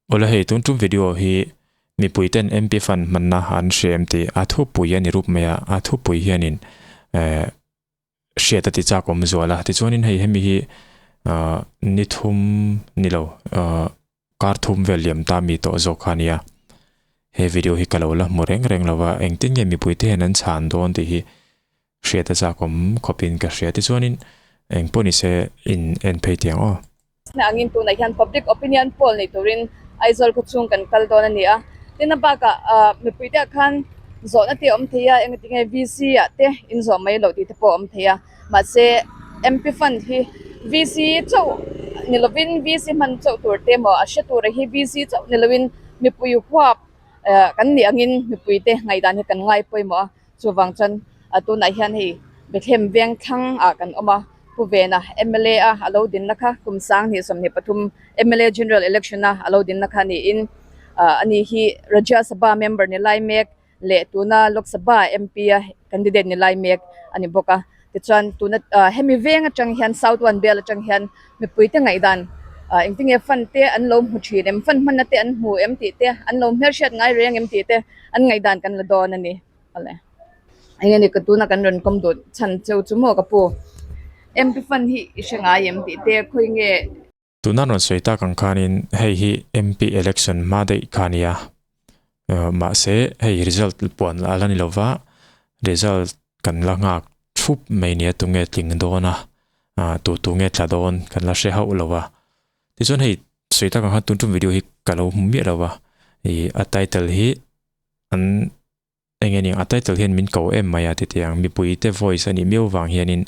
Awle hei tun tum video hi mipui ten MP fund hmanna an hre em tih a thupui a ni rup mai a, a thupui hianin eh hriat a ti chak awm zual a, tichuanin hei hemi hi ah ni thum ni lo ah kar thum vel liam ta mi tawh zawk kha a nia, he video hi ka lo la hmu reng reng lo va, engtin nge mipui te hian an chhan dawn tih hi hriat a chak awm khawpin ka hria, tichuanin engpawh ni se in en phei tih ang aw. Na angin tunah hian public opinion poll nei turin Aizawl khawchhung kan kal dawn a ni a. Tin a bakah ah mipui te ah khan zawhna te a awm thei a, engati nge VC ah te in zawh mai loh tih te pawh a awm thei a. Mahse MP fund hi VC chauh ni lovin VC hman chauh tur te emaw a hre tura hi VC chauh ni lovin mipui huap eh kan nih angin mipui te ngaihdan hi kan ngai pawimawh a. Chuvang chuan a tunah hian hei Bethlehem veng thlang ah kan awm a, Pu Vena mla a a lo dinna kha kum 2023 mla General Election a a lo dinna kha niin ah ani hi Rajya Sabha member ni lai mek leh tuna Lok Sabha MP a candidate ni lai mek a ni bawk a. Tichuan tuna ah hemi veng atang hian South One bial atang hian mipui te ngaihdan ah engtinge fund te an lo hmu thin em, fund hmanna te an hmu em tih te, an lo hmelhriat ngai reng em tih te an ngaihdan kan la dawn a ni. Awle. Eng nge ka tuna kan rawn kawm duh chhan cheu chu maw ka pu? MP fund hi i hre ngai em tih te khawi nge? Tuna rawn sawi tak ang khanin hei hi MP election hma daih kha a nia. Mahse hei result puan a la ni lova, result kan la nghak thup mai nia tunge tling dawn a, tu tu nge tla dawn kan la hre hauh lova. Tichuan hei sawi tak ang khan tun tum video hi ka lo hmu miah lova, ih a title hi an eng nge nia a title hian min ko em mai a ti teh ang mipui te voice a nih miau vang hianin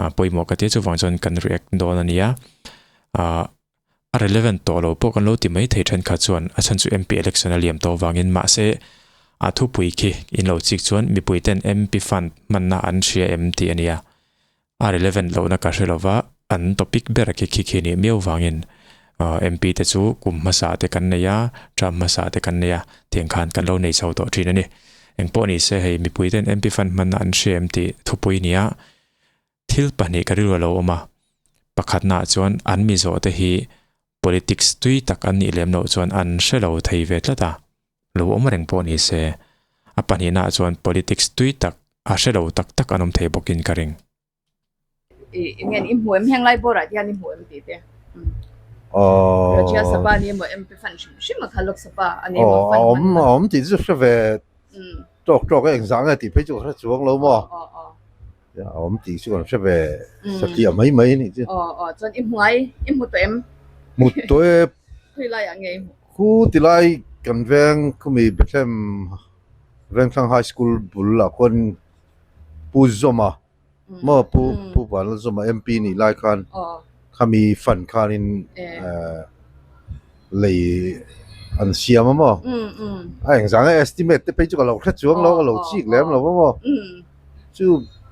ah pawimawh ka tia chuvang chuan kan react dawn a nia ah a relevant tawh lo pawh kan lo ti mai thei thenkhat chuan a chhan chu MP election a liam tawh vangin mahse a thupui khi in lo chik chuan mipui ten MP fund hmanna an hria em tih a nia. A relevant lohna ka hre lova, an topic ber khi khi khi nih miau vangin MP te chu kum hmasa te kan nei a, term hmasa te kan nei a, tiang khan kan lo nei chho tawh thin a ni. Engpawh ni se hei mipui ten MP fund hmanna an hria em tih thupui nia thil pahnih ka rilru a lo awm a, pakhatnaah chuan an mi zawh te hi politics tui tak an nih lem loh chuan an hre lo thei ve tlat a, lo awm reng pawh ni se, a pahnihnaah chuan politics tui tak a hre lo tak tak an awm thei bawkin ka ring. I eng nge i hmu em heng lai bawrah te hian i hmu em tih te. Rajya Sabha ni emaw MP fund hrim hrim a kha Lok Sabha a ni emaw fund hman a. Awm tih chu hre ve tawk tawk e engzah nge tih phei chu ka hre chuang lo maw. Awm tih chu kan hre ve satliah mai mai a nih chu. Aw aw chuan i hmu ngai i hmu tawh em? Hmu tawh e. Khawi laiah nge i hmuh? Khu ti lai kan veng khumi Bethlehem Vengthlang High School bul ah khuan Pu Zawma maw Pu Pu Vanlalzawma MP nih lai khan khami fund khanin lei an siam a maw a engzah nge estimate te phei chu ka lo hre chuang lo ka lo chik lem lo a maw chu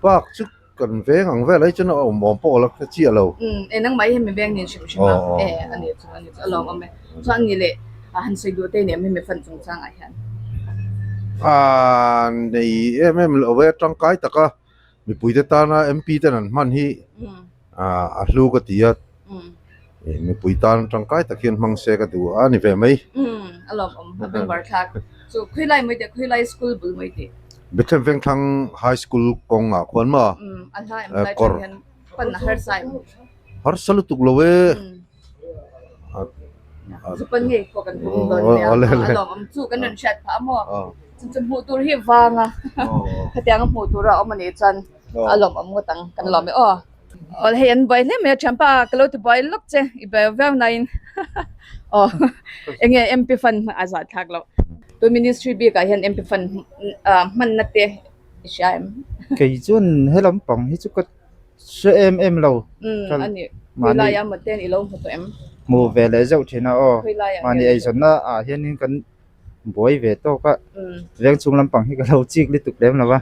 bak chu kan veng ang vel ai chuan a awm awm pawh ka la hre chiah lo. E nangmah hi hemi veng nen hrim hrim a e a ni chu a ni chu a lawm awm e chuan ni leh a han sawi duh te nen hemi fan chungchang ah hian. A nei em em lo e tangkai taka Mipuite tana MP ten an hman hi a hlu ka ti a, mipui tan tangkai tak hian hmang se ka duh a ni ve mai. A lawmawm a bengvar thlak. Chu Khawilai mai teh Khawilai school bul mai teh. Bethlehem Vengthlang High School kawngah khuan maw? A hla em lai tang hian pan a harsa em? Harsa lutuk lo e. Chu pan ngei pawh kan tum dawn nia. A lawmawm chu kan rawn hriat phah a maw? Chu chu hmuh tur hi vang a, khatiang a hmuh tur a awm a nih chuan a lawmawm ngawt ang kan lawm e aw. Aw hei an buai hle mai a thianpa ka lo ti buai lawk che i buai viau nain aw eng nge MP fund a zah thlak loh. Tu ministry bikah hian MP fund hmanna te i hria em? Kei chuan he lampang hi chu ka hre em em lo. A ni khawilai a maw ten i lo hmu tawh em? Hmu ve leh zeuh thin a aw. Mahni eizawnna ah hianin kan buai ve tawk a veng chhung lampang hi ka lo chik lutuk lem lo va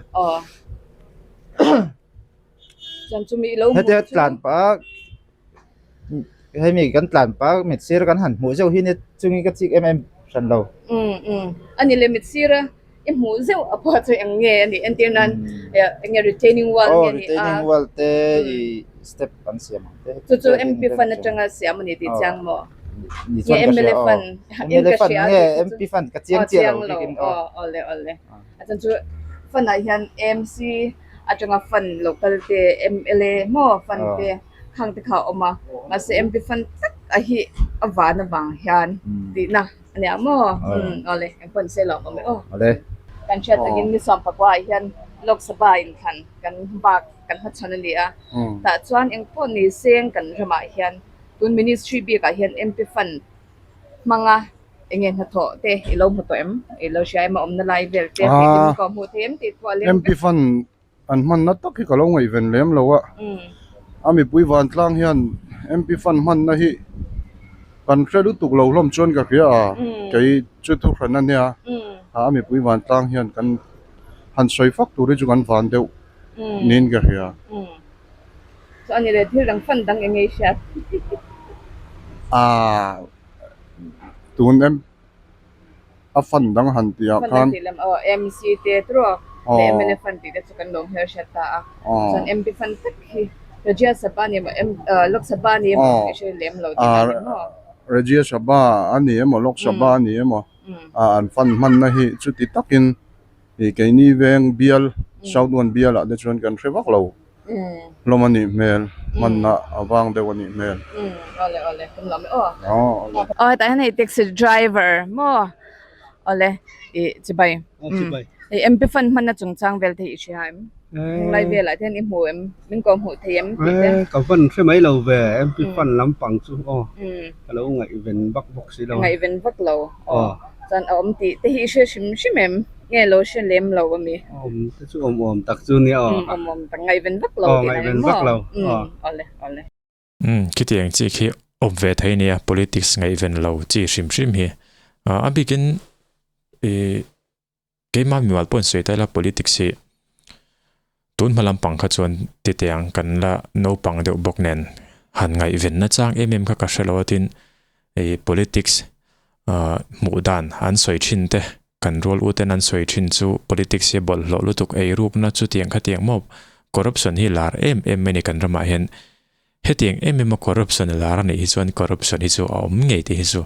hetia tlan pah hemi kan tlan pah mit sir kan han hmuh zeuh hi nia chungin ka chik em em hran lo ani le mit sir a i hmuh zeuh a pawh chu eng nge ani entir nan eng nge retaining wall nge ni a retaining wall te i step an siam ang te chu chu MP fund atanga siam ani tih chiang maw. ni chuan ka hria aw. MLA fund nge MP fund ka chiang chiah lo bikin aw. Awle awle. A chan chu fund ah hian AMC atanga fund local te MLA maw fund te khang te kha a awm a mahse MP fund tak a hi a van avang hian tihna a nia maw awle engpawh ni se lo awm e aw. Awle. Kan hriat takin ni sawmpakua ah hian Lok Sabha inthlan kan bak kan hmachhawn a ni a tah chuan engpawh ni seng kan ramah hian tun ministry bikah hian MP fund hmanga enge hnathawh te i lo hmu tawh em i lo hria em a awmna lai vel te tih te min kawh hmuh thei em tih pawh a leng MP fund an hmanna tak hi ka lo ngaihven lem lo a a mipui vantlang hian MP fund hmanna hi kan hre lutuk lo hlawm chuan ka hria a kei chu thu hran a nia a mipui vantlang hian kan han sawi fak tur hi chu kan van deuh niin ka hria. Chu a ni le thil dang fan dang eng ei hriat. Aaa tun em a fan dang han tih ah khan. Fan dang tih lam aw MC te turaw leh MLA fan tih te chu kan lo hmel hriat ta a. Chuan MP fan tak hi Rajya Sabha ni emaw Lok Sabha ni emaw i hre lem lo tih a ni maw? Rajya Sabha a ni emaw Lok Sabha a ni emaw an fan hmanna hi chuti takin Ih keini veng bial South One bial ah te chuan kan hre vak lo hlawm a nih hmel hmanna a vang deuh a nih hmel. Awle awle kan lawm e aw. Aw aw hetah hian hei taxi driver maw awle ih chibai hei MP fund hmanna chungchang vel te hi i hria em heng lai velah te hian i hmu em min kawh hmuh thei em tih te. Ka van hre mai lo ve MP fund lampang chu aw ka lo ngaihven vak bawk si lo. Ngaihven vak lo aw. Chuan a awm tih te hi i hre hrim hrim em? Nge lo hre lem lo a mi? Awm te chu awm awm tak chu nia aw. Awm awm tak ngaihven vak lo tih na ni maw? Vak lo. Awle awle. Umm khitiang chi khi awm ve thei nia politics ngaihven lo chi hrim hrim hi. A bikin ih Keimah mimal pawh in sawi ta ila politics hi tun hma lampang kha chuan titiang kan la naupang deuh bawk nen han ngaihvenna chang em em kha ka hre lo a tin ih politics ah hmuh dan an sawi thin te kan rual u ten an sawi thin chu politics hi bawlhhlawh lutuk ei rukna chutiang khatiang maw corruption hi lar em em mai a ni kan ramah hian hetiang em em a corruption lar a nih hi chuan corruption hi chu a awm ngei tih hi chu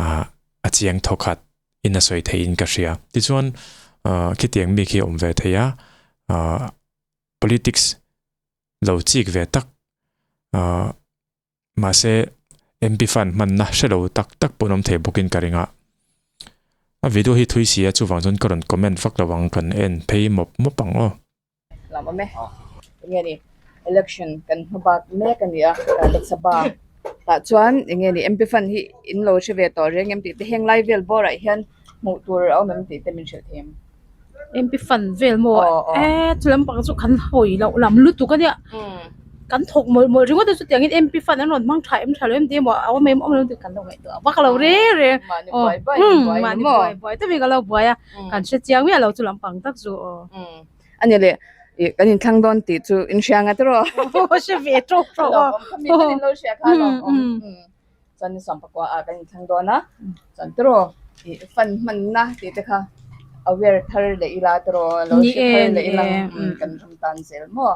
ah a chiang thawkhat. in a sawi theihin ka hria. Tichuan khitiang mi khi a awm ve thei a, politics lo chik ve tak mahse MP fund hmanna hre lo tak tak pawh an awm thei bawkin ka ring a. A video hi thui si a chuvang chuan ka rawn comment vak lo ang kan en phei mawp mawp ang aw. Lam awm e. Enge ni election kan hma bak mek a ni a Lok Sabha tah chuan enge ni MP fund hi in lo hre ve tawh reng em tih te heng lai vel bawrah hian hmuh tur a awm em tih te min hrilh thei em? MP fund vel maw e chu lampang chu kan hawi loh lam lutuk a nia kan thawk mawlh mawlh ringawt a chutiangin MP fund an rawn hmang tha em tha lo em tih emaw a awm em awm lo tih kan lo ngaihtuah vak lo reng reng mahni buai buai te ka lo buai a kan hre chiang miah lo chu lampang tak chu aw. A ni le, ih kan inthlang dawn tih chu in hria nga tiraw? Hre ve tawk tawk a. Lawmawm kha mi kan inlo hria kha lawmawm. Chuan ni sawmpakua ah kan inthlang dawn a, chuan tiraw ih fund hmanna tih te kha aware thar leh ila tiraw lo hre thar leh ila kan ram tan zel maw?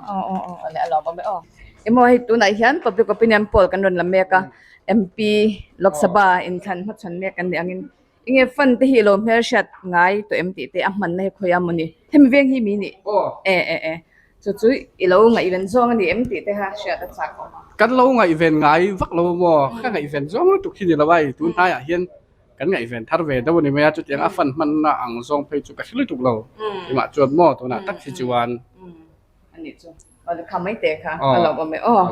Awle a lawmawm e aw. Emaw hei tunah hian public opinion poll kan rawn la mek a, MP Lok Sabha inthlan hmachhawn mek kan nih angin Enge fund te hi ilo hmelhriat ngai tawh em tih te a hmanna hi khawi a maw ni? Hemi veng hi mi nih? E e e. Chu chu ilo ngaihven zawng a ni em tih te kha hriat a chak awm a. Kan lo ngaihven ngai vak lo maw? Ka ngaihven zawng lutuk hi ni lo a, tun hnaiah hian kan ngaihven thar ve deuh a ni mai a, chutiang a fund hmanna ang zawng phei chu ka hre lutuk lo. Keimah chuan maw tunah tak hi chuan. A nih chu. Aw kha mai teh kha a lo awm e aw.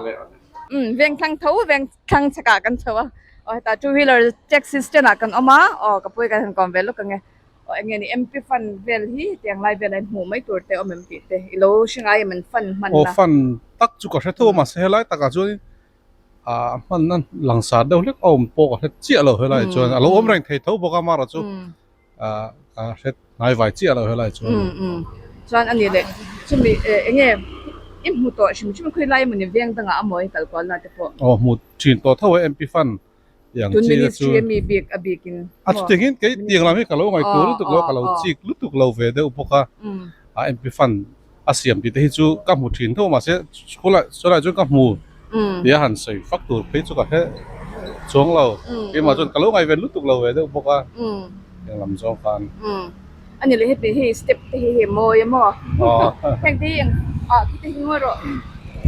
Umm veng thlang tho veng thlang chhakah kan chho a. Aw hetah two wheeler taxi stand ah kan awm a. Aw ka pui kan han kawm ve lawk ang e. Aw eng nge ni MP fund vel hi hetiang lai velah hian hmuh mai tur te awm em tih te i lo hre ngai em an fund hman Aw na. fund tak chu ka hre tho a mahse helai takah chuan ah hman na langsar deuh hlek a awm pawh ka hre chiah lo helai chuan a lo awm reng thei tho bawk a amaherawh chu ah ka hre hnai vai chiah lo helai chuan. Umm umm chuan a ni leh chumi eng nge i hmu tawh hrim hrim khawi lai emaw ni veng dangah a mawi kal kual na te pawh. Aw hmu thin tawh tho e MP fund tiang Tun chi te chu. ministry ami bik a bikin A chutiangin kei tiang lam hi ka lo ngaihtuah lutuk lo ka lo chik lutuk lo ve deuh bawk a a MP fund a siam tih te hi chu ka hmu thin tho mahse khulai chulai chuan ka hmu tia han sawi fak tur phei chu ka hre. chuang lo. Keimah chuan ka lo ngaihven lutuk lo ve deuh bawk a, heng lam zawng khan. A ni leh heti hei step te hi hei mawi a maw? Heng te hi eng ah khi te hi ngawi rawh.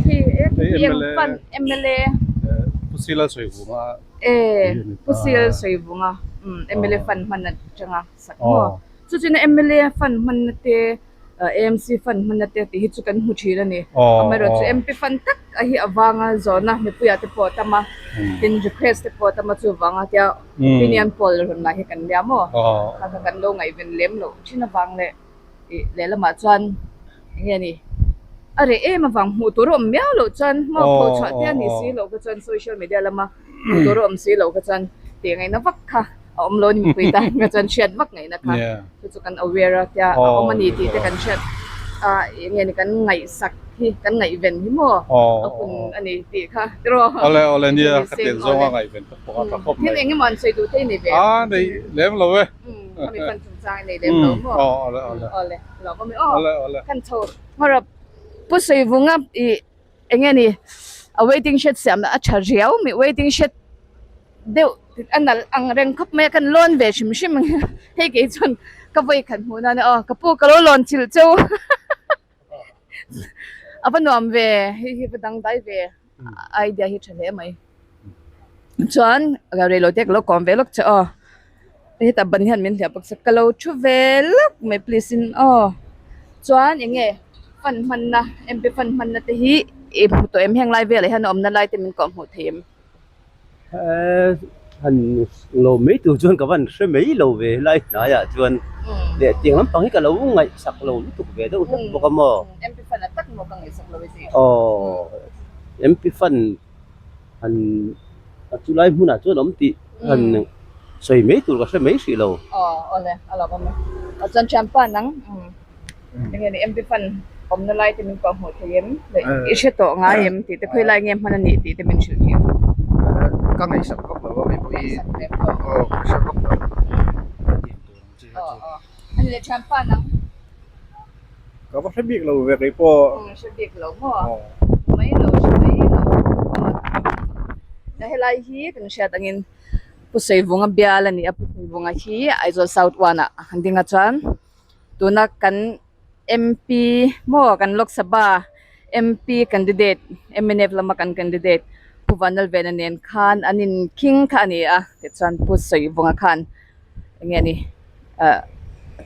Hei hi eng fund mla. Pu Sila Sawivunga. E Pu Sila Sawivunga mla fund hman atanga sak maw? Chu chuan mla fund hmanna te AMC fund hmanna te tih hi chu kan hmu thin a ni. Amaherawhchu MP fund tak a hi avanga zawhna mipuiah te pawh a tam a, tin request te pawh a tam a chuvanga tia opinion poll rawn lah hi kan nia maw? Kha kha kan lo ngaihven lem loh thin avang leh ih lehlamah chuan eng nge ni a reh em avang hmuh tur a awm miau loh chuan maw phochhuah te a nih si loh kha chuan social media lama hmuh tur a awm si loh kha chuan tih ngaihna vak kha a awm lo a ni mipui tan kha chuan hriat vak ngaihna kha chu chu kan aware a tia a awm a ni tih te kan hriat a eng nge ni kan ngaihsak hi kan ngaihven hi maw a hun a ni tih kha tiraw Awle awle nia ka tel zawnga ngaihven tak pawh a tha khawp mai. Thil eng emaw an sawi duh te i nei ve A nei lem lo e. Khami fan chungchang i nei lem lo maw? Awle awle. Awle lawm awm e aw. Awle awle. Kan chho hmarap Pu Saivunga i Eng nge ni a waiting shed siamna a tha riau mi waiting shed deuh a nalh ang reng khawp mai a kan lawn ve hrim hrim ang hei kei chuan ka vawi khat hmuh nan aw ka pu ka lo lawn chilh cheu a va nuam ve hei hi va dangdai ve idea hi tha hle mai. Chuan rei lo te ka lo kawm ve lawk che aw hetah ban hian min hliah bawk se ka lo thu ve lawk mai please in aw chuan eng nge fan hmanna MP fan hmanna te hi i hmu tawh em heng lai velah hian a awmna lai te min kawh hmuh thei em? Han lo mai tur chuan ka van hre mai lo ve helai hnaiah chuan leh tiang lampang hi ka lo ngaihsak lo lutuk ve deuh hlek bawk a maw? MP fan a tak maw ka ngaihsak lo e tih? Aw MP fan. Han a chu lai hmunah chuan awm tih han sawi mai tur ka hre mai hrih lo. Aw awle a lo awm e. Aw chuan thianpa nang eng nge ni MP fund awmna lai te min pawh hmuh thei em leh i hre tawh ngai em tih te khawi lai nge hman a nih tih te min hrilh thei em. Ka ngaihsak vak lo a mipui aw ka hre vak lo ka tih tur ang chi kha chu. Aw aw a ni leh thianpa nang. Ka va hre bik lo ve kei pawh. Hre bik lo maw? Mai lo hre mai lo maw? Helai hi kan hriat angin Pu Saivunga bial a ni a, Pu Saivunga hi Aizawl South One ah an ding a chuan tuna kan MP maw kan Lok Sabha MP candidate mnf lama kan candidate Pu Vanlalvena nen khan an inkhing kha a ni a tichuan Pu Saivunga khan eng nge ni ah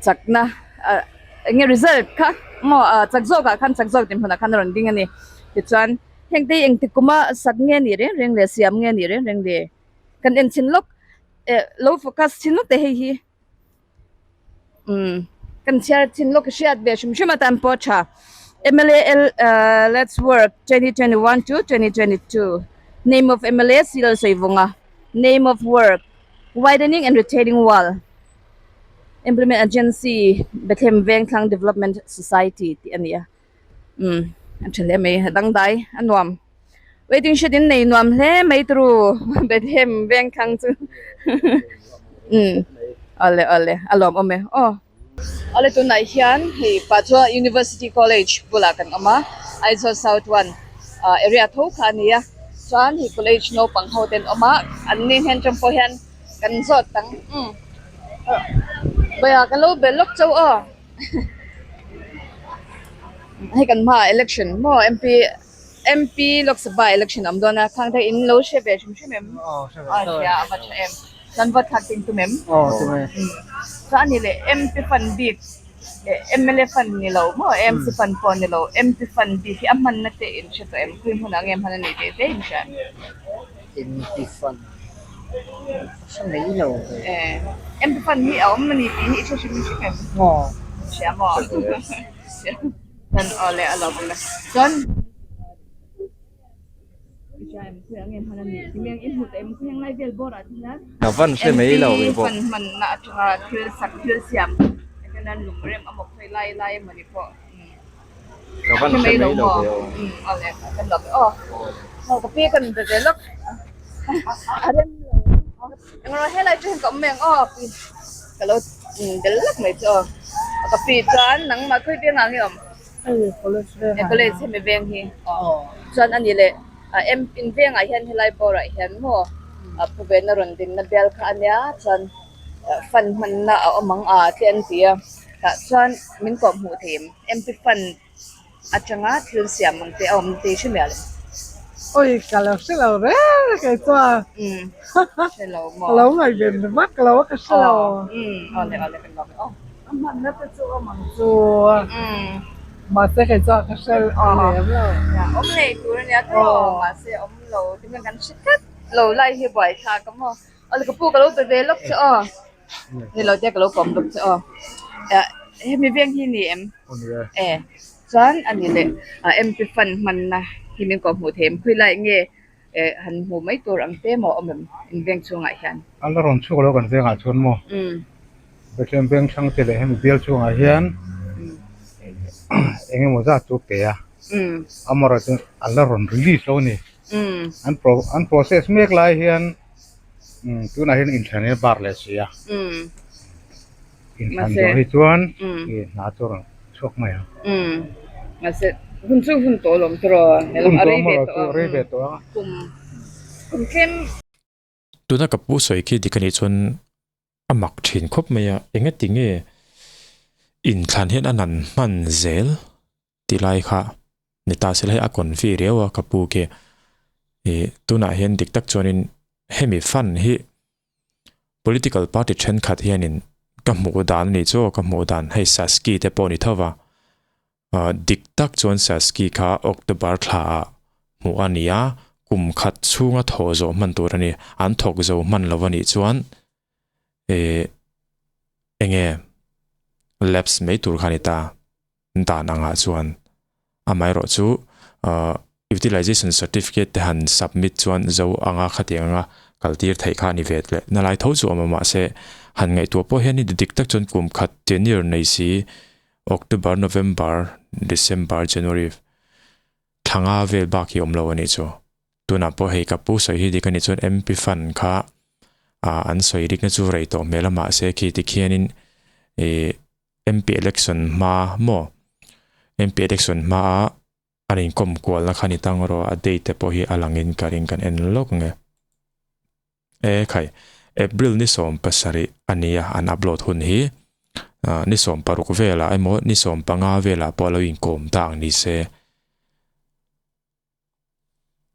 chakna ah eng nge result kha maw ah chak zawk ah khan chak zawk dinhmunah khan a rawn ding a ni tichuan heng te hi engtik kuma sak nge ni reng reng leh siam nge ni reng reng le kan en chhin lawk eh lo focus chhin lawk teh hei hi umm kan chhiar chhin lawk hriat ve hrim hrim atan pawh a tha mla ah let's work 2021 to 2022 name of mla Silsawivunga name of work. Widening and Retaining Wall Implement Agency Bethlehem Vengthlang Development Society tih a ni a umm a tha hle mai a dangdai a nuam waiting shed in nei nuam hle mai turu Bethlehem Vengthlang chu umm awle awle a lawmawm e aw. Awle tunah hian hei Pachuau University College bulah kan awm a, Aizawl South One ah area tho kha a ni a, chuan hei college naupang ho te an awm a, an ni hnen atang pawh hian kan zawt ang umm bawiha ka lo bel lawk chauh aw hei kan hmaah election maw MP MP Lok Sabha election a awm dawn a, khang te in lo hre ve hrim hrim em? Aw hria a va tha em. Kan va thlak ting tum em? Aw tum e. Chuan ani leh MP fund bik eh mla fund ni lo maw AMC fund pawh ni lo MP fund bik hi a hmanna te in hre tawh em? Khawi hmunah nge hman a nih tih te in hria em? MP fund hre mai lo ve. Eh MP fund hi a awm a ni tih hi i hre hrim hrim em? Aw. Hria maw? Chuan aw le a lo awm e. Chuan. Ka van hre mai lo ve bawk. Ka van hre mai lo ve aw. College hemi veng hi chuan a ni leh em in vengah hian helai bawrah hian maw Pu Vena rawn dinna bial kha a nia chuan fund hmanna a awm ang a te an ti a tah chuan min kawh hmuh thei em MP fund atanga thil siam ang te a awm tih hre miah lo. Oi ka lo hre lo reng reng kei chuan hre lo maw ka lo ngaihven vak lo a ka hre lo. Awle awle kan lawm e aw. A hmanna te chu awm ang chu mahse kei chuan ka hre lem lo. Awm ngei tur a nia tawh mahse awm lo tinge kan hre tlat lo lai hi buaithlak a maw. Awle ka pu ka lo pe ve lawk che aw. Ni lo te ka lo kawm lawk che aw. Hemi veng hi ni em? E chuan a ni leh MP fund hmanna hi min kawh hmuh thei em? Khawi lai nge han hmuh mai tur ang te maw awm em in veng chhungah hian? A la rawn chhuak lo kan vengah chuan maw? Bethlehem veng thlang te leh hemi bial chhungah hian eng emaw zat chu pe a, amaherawhchu a la rawn release lo a ni. An process mek lai hian. Tunah hian inthlan hi a bar leh si a, inthlan zawh hi chuan hna chu a rawn chhuak mai ang. Mahse hun chu hun tawh lawm tawh a rei ve tawh a, rei ve tawh a. Kum kum tlem. Tuna ka pu sawi khi dik anih chuan a mak thin khawp mai a, engati nge inthlan hian a nan hman zel tih lai kha ni ta se la hei a confi riau a ka pu khi ih tunah hian dik tak chuanin hemi fund hi political party thenkhat hianin ka hmuh dan a nih chu aw ka hmuh dan hei Saski te pawh a ni tho va ah dik tak chuan Saski kha October thla ah hmuh a ni a kum khat chhunga thawh zawh hman tur a ni an thawk zo hman lo a nih chuan ih eng nge lapse mai tur kha a ni ta. dan angah chuan amaherawh chu ahh utilization certificate te han submit chuan zo anga khatiang anga kal tir theih kha a ni ve leh na lai tho chu a awm a mahse han ngaihtuah pawh hian dik tak chuan kum khat tenure nei si October November December January thla nga vel bak hi a awm lo a nih chu tunah pawh hei ka pu sawi hi dik a nih chuan MP fund kha ah an sawi rikna chu rei tawh hmel a mahse khi tikhianin ih. MP election hma maw? MP election hma a an inkawm kualna kha ni tang rawh a date te pawh hi a langin ka ring kan en lawk nge. E khai April ni 17 a nia an upload hun hi ni 16 velah emaw ni 15 velah pawh a lo inkawm ta ang ni se.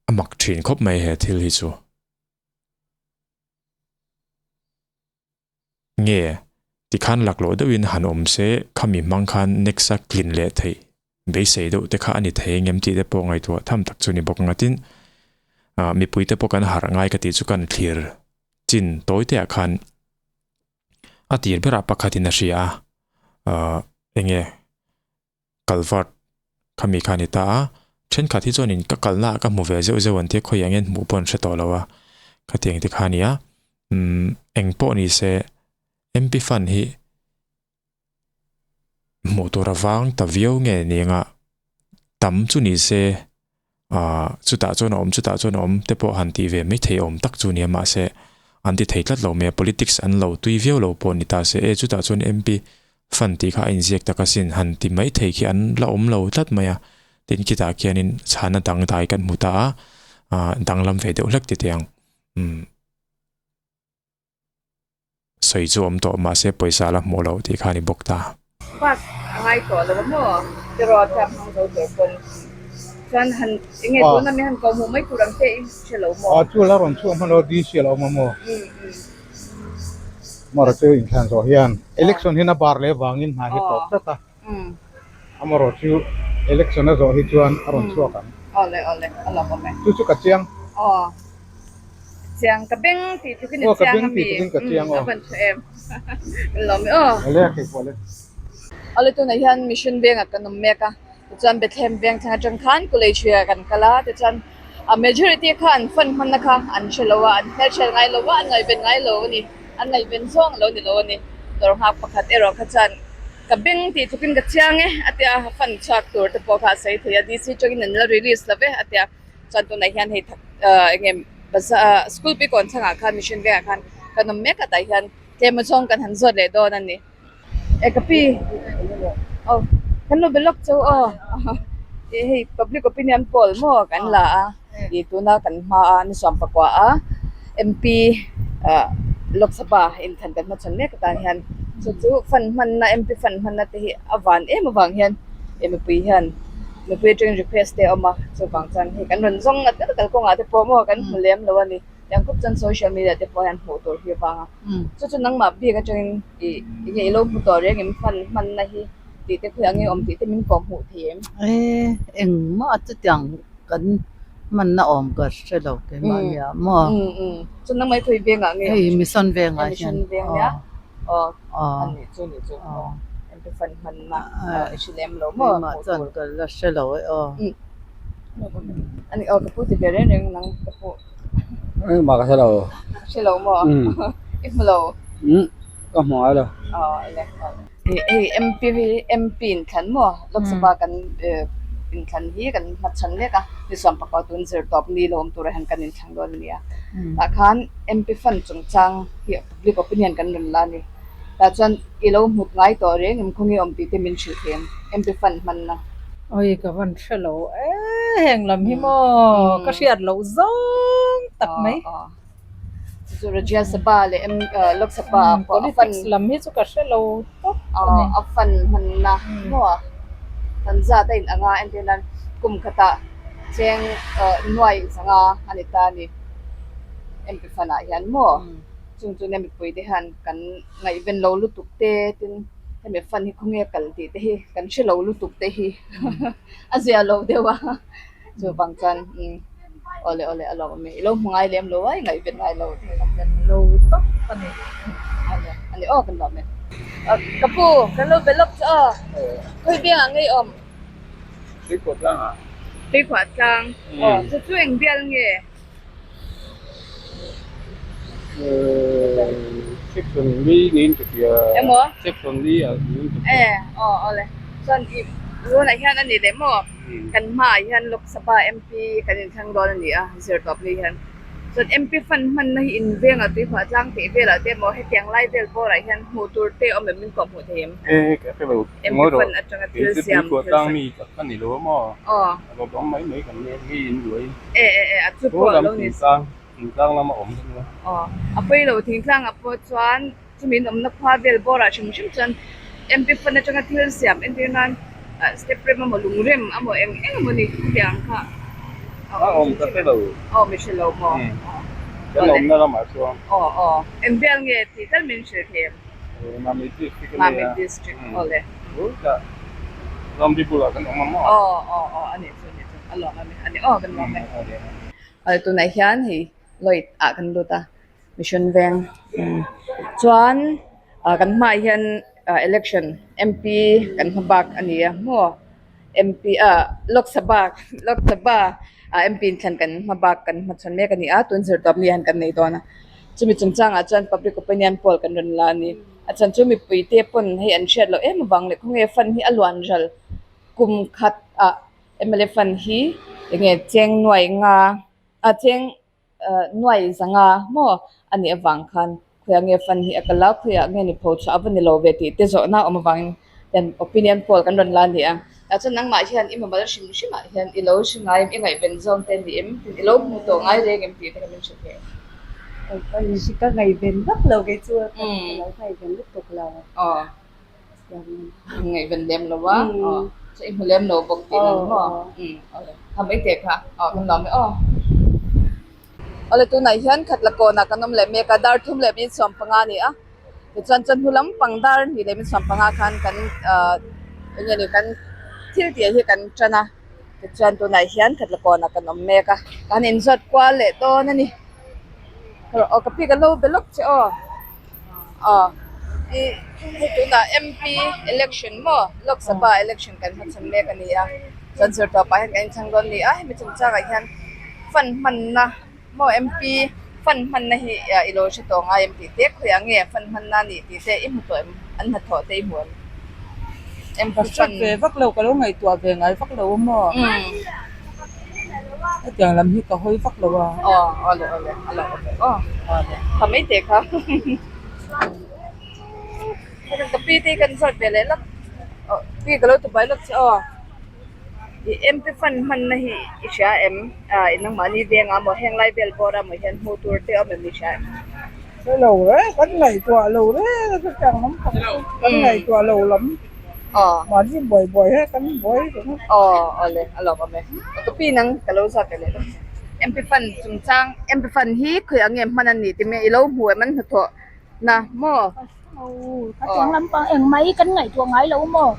A mak thin khawp mai he thil hi chu. Nge, tikhan laklawh deuhin han awm se, khami hmang khan next a tlin leh theih beisei deuh te kha a ni thei engem tih te pawh ngaihtuah tham tak chu ni bawk ang a tin, ah mipui te pawh kan harh ngai ka tih chu kan thlir chin tawi te ah khan a tir berah pakhatin a hria a, ah enge culvert khami kha a ni ta a, thenkhat hi chuanin ka kalna ah ka hmu ve zeuh zeuh an tia khawiah nge hmuh pawh an hre tawh lo a, khatiang te kha a ni a, umm eng pawh ni se MP fund hi hmuh tur a vang ta viau nge ni anga tam chu ni se Ahh chutah chuan a awm chutah chuan a awm te pawh han tih ve mai thei awm tak chu nia mahse an ti thei tlat lo mai a politics an lo tui viau lo pawh ni ta se e chutah chuan MP fund tih kha a inziak tak asin han ti mai thei khi an la awm lo tlat mai a tin khitah khianin chhana dangdai kan hmu ta a ahh danglam ve deuh hlek ti teh ang umm. Sawi chu awm tawh mahse pawisa la hmuh loh tih kha a ni bawk ta. Pass a ngai tawh lo a maw? Tiraw tap hmang zo tur pawn chuan han eng nge tuna mi han ko hmuh mai tur ang che i hre lo maw? Aw chu la rawn chhuak hman lo DC a lo awm a maw? Amaherawh chu inthlan zawh hian election hian a bar leh vangin hna hi tawp tlat a. Amaherawh chu election a zawh hi chuan a rawn chhuak ang. Awle awle a lawm awm e. Chu chu ka chiang. Aw chiang ka beng tih tluk in i chiang a mi. Ka chiang aw. A van tha em. Kan lawm e aw. Awle a thei pawh le. Awle tunah hian mission vengah kan awm mek a. Tichuan Bethlehem veng thleng atang khan college hi ah kan kal a tichuan a majority kha an fund hmanna kha an hre lo a an hmelhriat ngai lo a an ngaihven ngai lo a ni an ngaihven zawng lo ni lo a ni dawr nghak pakhat erawh kha chuan ka beng tih tlukin ka chiang e a tia fund chhuak tur te pawh kha a sawi thei a DC atangin an la release lo ve a tia chuan tunah hian hei thak ah eng nge bazar school pikawn thlangah khan mission vengah khan kan awm mek a tah hian tlem azawng kan han zawt leh dawn a ni. E ka pi aw kan lo be lawk chauh aw ih hei public opinion poll maw kan la a ih tuna kan hma a ni sawm pakua a MP Lok Sabha inthlan kan hmachhawn mek atan hian chu chu fund hmanna MP fund hmanna te hi a van em avang hian eh mipui hian mipui atangin request te a awm a chuvang chuan hei kan rawn zawng ngat ngat a kalkawngah te pawh maw kan hmu lem lo a ni tiang khup chuan social media te pawh hian hmuh tur hi avang a chu chu nangmah bik atangin ih enge i lo hmu tawh reng em fund hmanna hi tih te khawiah nge awm tih te min kawh hmuh thei em? Engmah chutiang kan hmanna awm ka hre lo keimah nia maw? Chu nangmah i khawi vengah nge? Hei mission vengah hian. Mission veng nia? Aw a nih chu nih chu MP fund hmanna i hre lem lo maw? Keimah chuan ka la hre lo e aw. A ni aw ka pu ti ve reng reng nang ka pu. Engmah ka hre lo. Hre lo maw? I hmu lo? Ka hmu ngai lo. Aw ele aw. Hei MP hi MP inthlan maw Lok Sabha kan inthlan hi kan hmachhan mek a ni suam pakua tun zir tawp ni lo awm turah hian kan inthlang dawn a nia tah khan MP fund chungchang hi public opinion kan rawn la a ni tah chuan i lo hmut ngai tawh reng em khawnge awm tih te min hrilh thei em MP fund hmanna. Oi ka van hre lo e heng lam hi maw ka hriat loh zawng tak mai. Chu Rajya Sabha leh M Lok Sabha ah pawh a Politics lam hi chu ka hre lo tawp a ni. A fund hmanna maw kan zat a inang a entir nan kum khatah cheng nuai zanga a ni ta a ni MP fund ah hian maw chung chu nia mipui te hian kan ngaihven lo lutuk te tin hemi fund hi khawnge a kal tih te hi kan hre lo lutuk te hi a zia lo deuh a. Chuvang chuan umm awle awle a lawm awm e, i lo hmu ngai lem lo a, i ngaihven ngai lo thei lo. Ngaihven lo tawp a ni. Awle a ni aw kan lawm e. Ka pu kan lo be lawk chu aw, khawi biangah nge i awm? Tuikhuah tlang ah. Tuikhuah tlang, aw chu chu eng bial nge? Section li niin ka hria. Emaw? Section li ah niin ka hria. E aw awle chuan i tunah hian a ni leh maw? Kan hmaah hian Lok Sabha MP kan inthlang dawn a ni a, zirtawp ni hian. Chuan MP fund hmanna hi in vengah tuihuah tlang tih velah te emaw hetiang lai vel bawrah hian hmuh tur te awm em min kawh hmuh thei em? E ka hre lo. MP fund atanga thil siam thil tlang mi tak ka ni lo a maw? Aw. A lo dawng mai mai kan nia mi in luai. E e e a chu pawh a lo ni. Thingtlang thingtlang lama awm ka nia. Aw a pawi lo thingtlangah pawh chuan Chumi in awmna khua vel bawrah hrim hrim chuan MP fund atanga thil siam entir nan step rem emaw lung rem emaw eng eng emaw ni khatiang kha a awm ka hre lo. Aw mi hre lo maw? Kan awmna lamah chuan. Aw aw eng bial nge tih tal min hrilh thei em? Mami district a nia. Mami district aw le. Tah Ramri bulah kan awm a maw? Aw aw aw a nih chu a nih chu a lawm a ni a ni aw kan lawm e. Tunah hian hei Lloyd ah kan lut a. Mission veng chuan ah kan hmaah hian ah election MP kan hma bak a ni a maw MP ah Lok Sabha Lok Sabha ah MP inthlan kan hma bak kan hmachhawn mek a ni a tun zirtawp ni hian kan nei dawn a chumi chungchangah chuan public opinion poll kan rawn la a ni a chhan chu mipui te pawn hei an hriat loh em avang leh khawnge fund hi a luan ral kum khat ah mla fund hi enge cheng nuai nga a cheng. Nuai zanga maw a nih avang khan khawiah nge fund hi a kal a, khawiah nge ni pho chhuah a va ni lo ve tih te zawhna a awm avangin hian opinion poll kan rawn la a ni a. Tah chuan nangmah hian i mamawh hrim hrimah hian i lo hre ngai em, i ngaihven zawng te a ni em, tin i lo hmu tawh ngai reng em tih te kha min hre thei. Ka ngaihven vak lo kei chu ka lo ngaihven lutuk lo. Aw. Ngaihven lem lo a, aw chu i hmu lem lo bawk tih nan maw? Awle ha mai teh kha aw kan lawm e aw. Awle tunah hian khatla kawnah kan awm leh mek a, dar thum leh minute 15 a ni a, tichuan chawhnu lampang dar hnih leh minute 15 khan kan ah eng nge ni kan thil tih hi kan tan a, tichuan tunah hian khatla kawnah kan awm mek a, kan inzawt kual leh dawn a ni. Aw ka pi ka lo be lawk che aw. Aw ih hei tunah MP election maw Lok Sabha election kan hmachhawn mek a ni a chuan zirtawpah hian kan inchhang dawn a ni a hemi chungchangah hian fund hmanna maw MP fund hmanna hi i lo hre tawh ngai em tih te khawiah nge fund hmanna a nih tih te i hmu tawh em an hnathawh te i hmu em MP Ka hre fund ve vak lo ka lo ngaihtuah ve ngai vak lo a maw hetiang lam hi ka hawi vak lo a. Aw awle awle a lo awm ve aw tha mai teh kha ka pi te hi kan zawt ve leh lawk pi ka lo ti buai lawk che aw. I MP fund hmanna hi i hria em? Ah i nangmahni vengah maw heng lai vel bawr ah maw hian hmuh tur te awm em i hria em? Hre lo e, kan ngaihtuah lo reng a chutiang lam pang chu kan ngaihtuah lo lam mahni buai buai he kan buai reng a. Aw awle a lawm awm e. Ka pi nang ka lo zawt ve leh dawn che. MP fund chungchang MP fund hi khawiah nge hman a nih tih i lo hmu em an hnathawh na maw? Ka tiang lampang eng mai kan ngaihtuah ngai lo maw?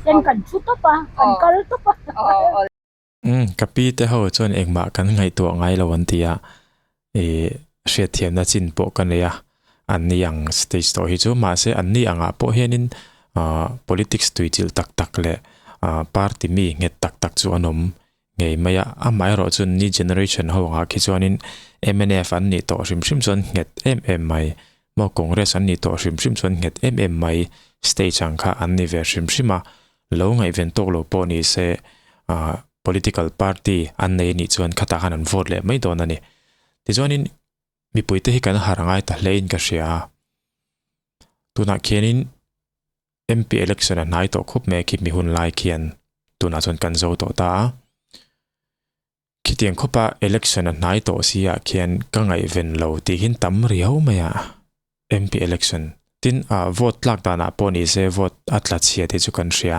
Ten kan thu tawp a, kan kal tawp a. Umm, ka pi te ho chuan engmah kan ngaihtuah ngai lo an ti a, ih hriatthiamna chin pawh ka nei a, an ni ang stage tawh hi chu mahse an ni angah pawh hianin ah politics tuichilh tak tak leh ah party mi nghet tak tak chu an awm ngei mai a, amaherawh chu ni generation ho angah khi chuanin mnf an nih tawh hrim hrim chuan nghet em em mai maw Congress an nih tawh hrim hrim chuan nghet em em mai stage ang kha an ni ve hrim hrim a, lo ngaihven tawk lo pawh ni se ah political party an nei anih chuan khatah khan an vote leh mai dawn a ni. Tichuanin mipuite hi kan har ngai ta hle in ka hria a, tunah khianin MP election a hnai tawh khawp mai a khi mi hun lai khian tunah chuan kan zo tawh ta a. Khitiang khawpa election a hnai tawh si ah khian ka ngaihven lo tih hian tam riau mai a MP election. Tin ah vote tlak danah pawh ni se vote a tla chhia tih chu kan hria.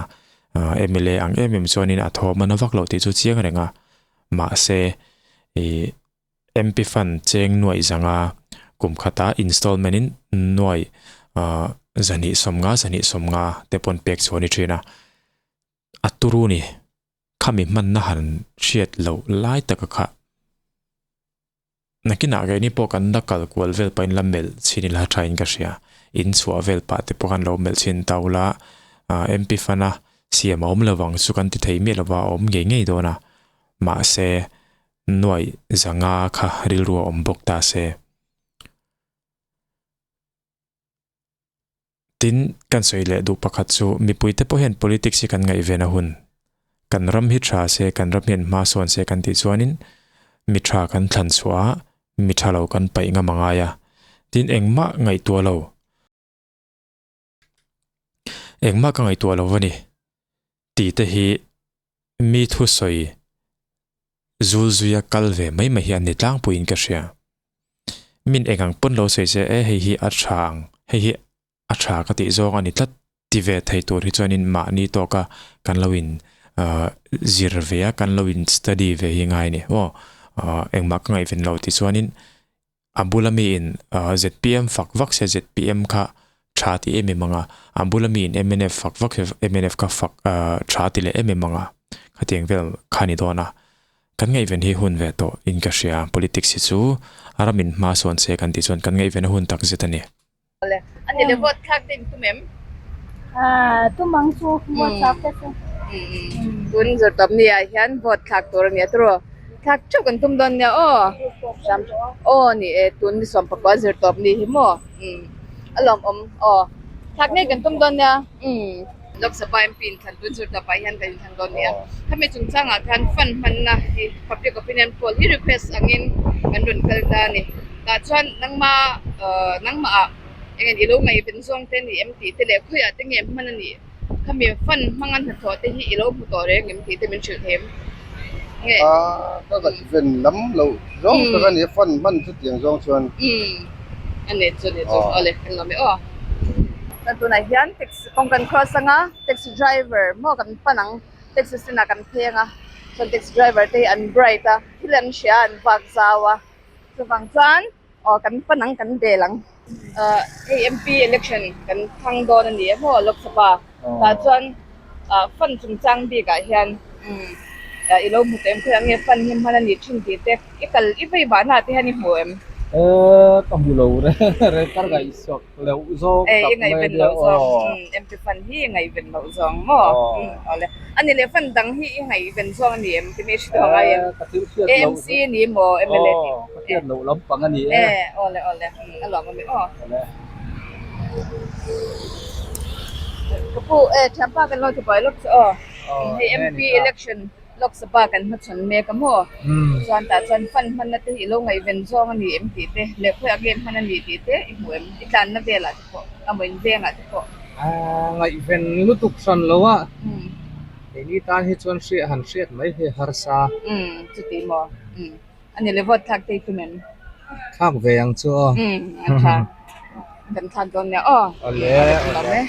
Mla ang em em chuanin a thawm a na vak loh tih chu chiang reng a. Mahse ih MP fund cheng nuaih zanga kum khata installment in nuaih 250 250 te pawn pek chhuah a ni thin a. A turu ni. Khami hmanna han hriat loh lai taka kha nakinah keini pawh kan la kal kual vel pahin la melh chhin ila thain ka hria. In chhuah vel pah te pawh khan lo melh chhin ta ula MP fana siam a awm lo vang chu kan ti thei miah lova a awm ngei ngei dawn a. Mahse nuaih zanga kha rilru a awm bawk ta se. Tin, kan sawi leh duh pakhat chu mipuite pawh hian politics hi kan ngaihven a hun. Kan ram hi tha se, kan ram hian hma sawn se kan tih chuanin mi tha kan thlan chhuah a, mi tha lo kan paih ngam a ngai a. Tin, engmah ngaihtuah lo. Engmah ka ngaihtuah lo va ni. Tih te hi mi thusawi zul zuia kal ve mai mai hi an ni tlangpuiin ka hria. Min eng ang pawn lo sawi se e hei hi a tha ang, hei hi a tha ka tih zawng a ni tlat ti ve thei tur hi chuanin mahni tawka kan lo in zir ve a, kan lo in study ve hi ngai a ni. Aw engmah ka ngaihven lo tih chuanin A bula miin zpm fak vak se zpm kha tha ti em em ang a, a bula miin mnf fak vak se mnf kha fak tha ti leh em em ang a, khatiang vel kha ni dawn a. Kan ngaihven hi hun ve tawh in ka hria, politics hi chu a ramin hma sawn se kan tih chuan kan ngaihven a hun tak zet a ni. Awle, a ni le vote thlak te in tum em? Aaa, tum ang chu, vote thlak te chu. Tun zawrtawp ni ah hian vote thlak tur a ni a tiraw? Thlak theuh kan tum dawn nia aw. Aw ni e, tun ni 19 zirtawp ni hi maw? A lawmawm aw. Thlak ngei kan tum dawn nia. Lok Sabha MP inthlan tun zirtawp ah hian kan inthlan dawn nia. Khami chungchangah khan fund hmanna hi public opinion poll hi request angin kan rawn kal ta a ni. Tah chuan nangma nangmah ah eng i lo ngaihven zawng te ni em tih te leh khawiah te nge hman a nih khami fund hmanga hnathawh te hi i lo hmu tawh reng em tih te min hrilh thei em? Nge? Ka ngaihven lam loh zawng tak a ni a fund hman chutiang zawng chuan. Umm a ni chu ni chu awle kan lawm e aw. Chuan tunah hian taxi kawng kan cross anga taxi driver maw kan pan ang taxi stand ah kan pheng a chuan taxi driver te hi an bright a thil an hria an vak zau a chuvang chuan aw kan pan ang kan bel ang ah hei M P election kan thlang dawn a ni a maw Lok Sabha tah chuan ah fund chungchang bik ah hian umm i lo hmu tawh em khawiah nge fund hi hman a nih thin tih te i kal i vei vahna ah te hian i hmu em? Eee ka hmu lo reng reng ka ngaihsak loh zawng tak mai nia aw. MP fund hi i ngaihven loh zawng maw? Awle a ni leh fund dang hi i ngaihven zawng a ni em ti mai hre tawh ngai em? Ka thil hriat loh AMC a ni maw MLA tih? Aw ka hriat loh lampang a ni e. Awle awle a lawm a mi aw. Awle. Ka pu e thianpa kan lo ti buai lawk che aw. Hei MP election Lok Sabha kan hmachhawn mek a maw? Chuan tah chuan fund hmanna te hi i lo ngaihven zawng a ni em tih te leh khawiah game hman a ni tih te i hmu em? I tlanna velah te pawh a maw in vengah te pawh. Ngaihven lutuk hran lo a. Keini tan hi chuan hriat han hriat mai hi harsa. Umm chuti maw? Umm a ni le vote thlak te hi tum em? Thlak ve ang chu aw. Umm a tha. Kan thlak dawn nia aw. Awle awle.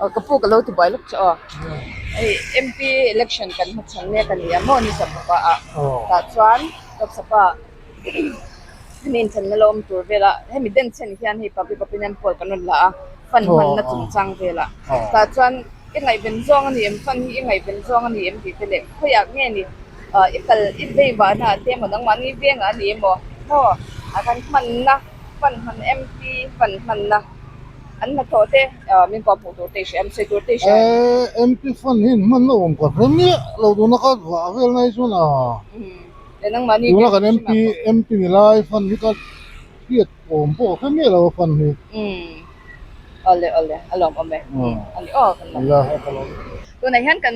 Aw ka pu ka lo ti buai lawk che aw. Hei MP election kan hmachhawn mek a ni a maw ni Sapa ah tah chuan Lok Sabha hemi inthenna la awm tur velah hemi denchhen hian hei public opinion poll kan rawn la a fund hmanna chungchang velah tah chuan i ngaihven zawng a ni em fund hi i ngaihven zawng a ni em tih te leh khawiah nge ni ah i kal i vei vahna ah te emaw nangmahni vengah a ni emaw maw ah khan hmanna fund hman MP fund hmanna an hnathawh te ah min kawh hmuh tur te i hria em sawi tur te i hria em. Eh MP fund hi inhmanna awm ka hre miah lo tuna ka vah vel na hi chuan a. Tuna kan MP MP ni lai fund hi ka hriat awm pawh ka hre miah lo a fund hi. Awle awle a lawm awm e ani aw kan lawm. Tunah hian kan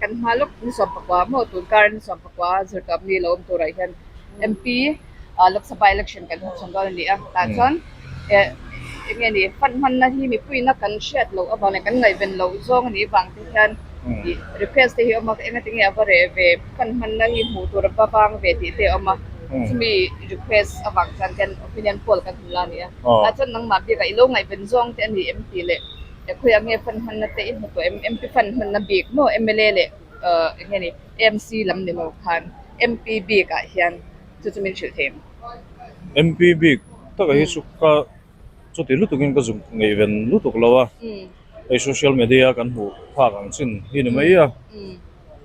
kan hma lawk ni sawmpakua maw tun kar ni sawmpakua zirtawp ni lo awm turah hian MP Lok Sabha election kan hmachhawn dawn a ni a tah chuan eng nge ni fund hmanna hi mipuiina kan hriat loh avang leh kan ngaihven loh zawng a nih vang te hian ih request te hi a awm a engati nge a va reh ve fund hmanna hi hmuh tur a va vang ve tih te a awm a chumi request avang chuan hian opinion poll kan hmu la a ni a tah chuan nangmah bikah i lo ngaihven zawng te a ni em tih leh khawiah nge fund hmanna te i hmu tawh em MP fund hmanna bik maw mla leh eng nge ni AMC lam ni lo khan MP bikah hian chu chu min hrilh thei em? MP bik taka hi chu ka chuti lutukin ka zuk ngaihven lutuk lo a, hei social media kan hmuh phak ang chin hi ni mai a,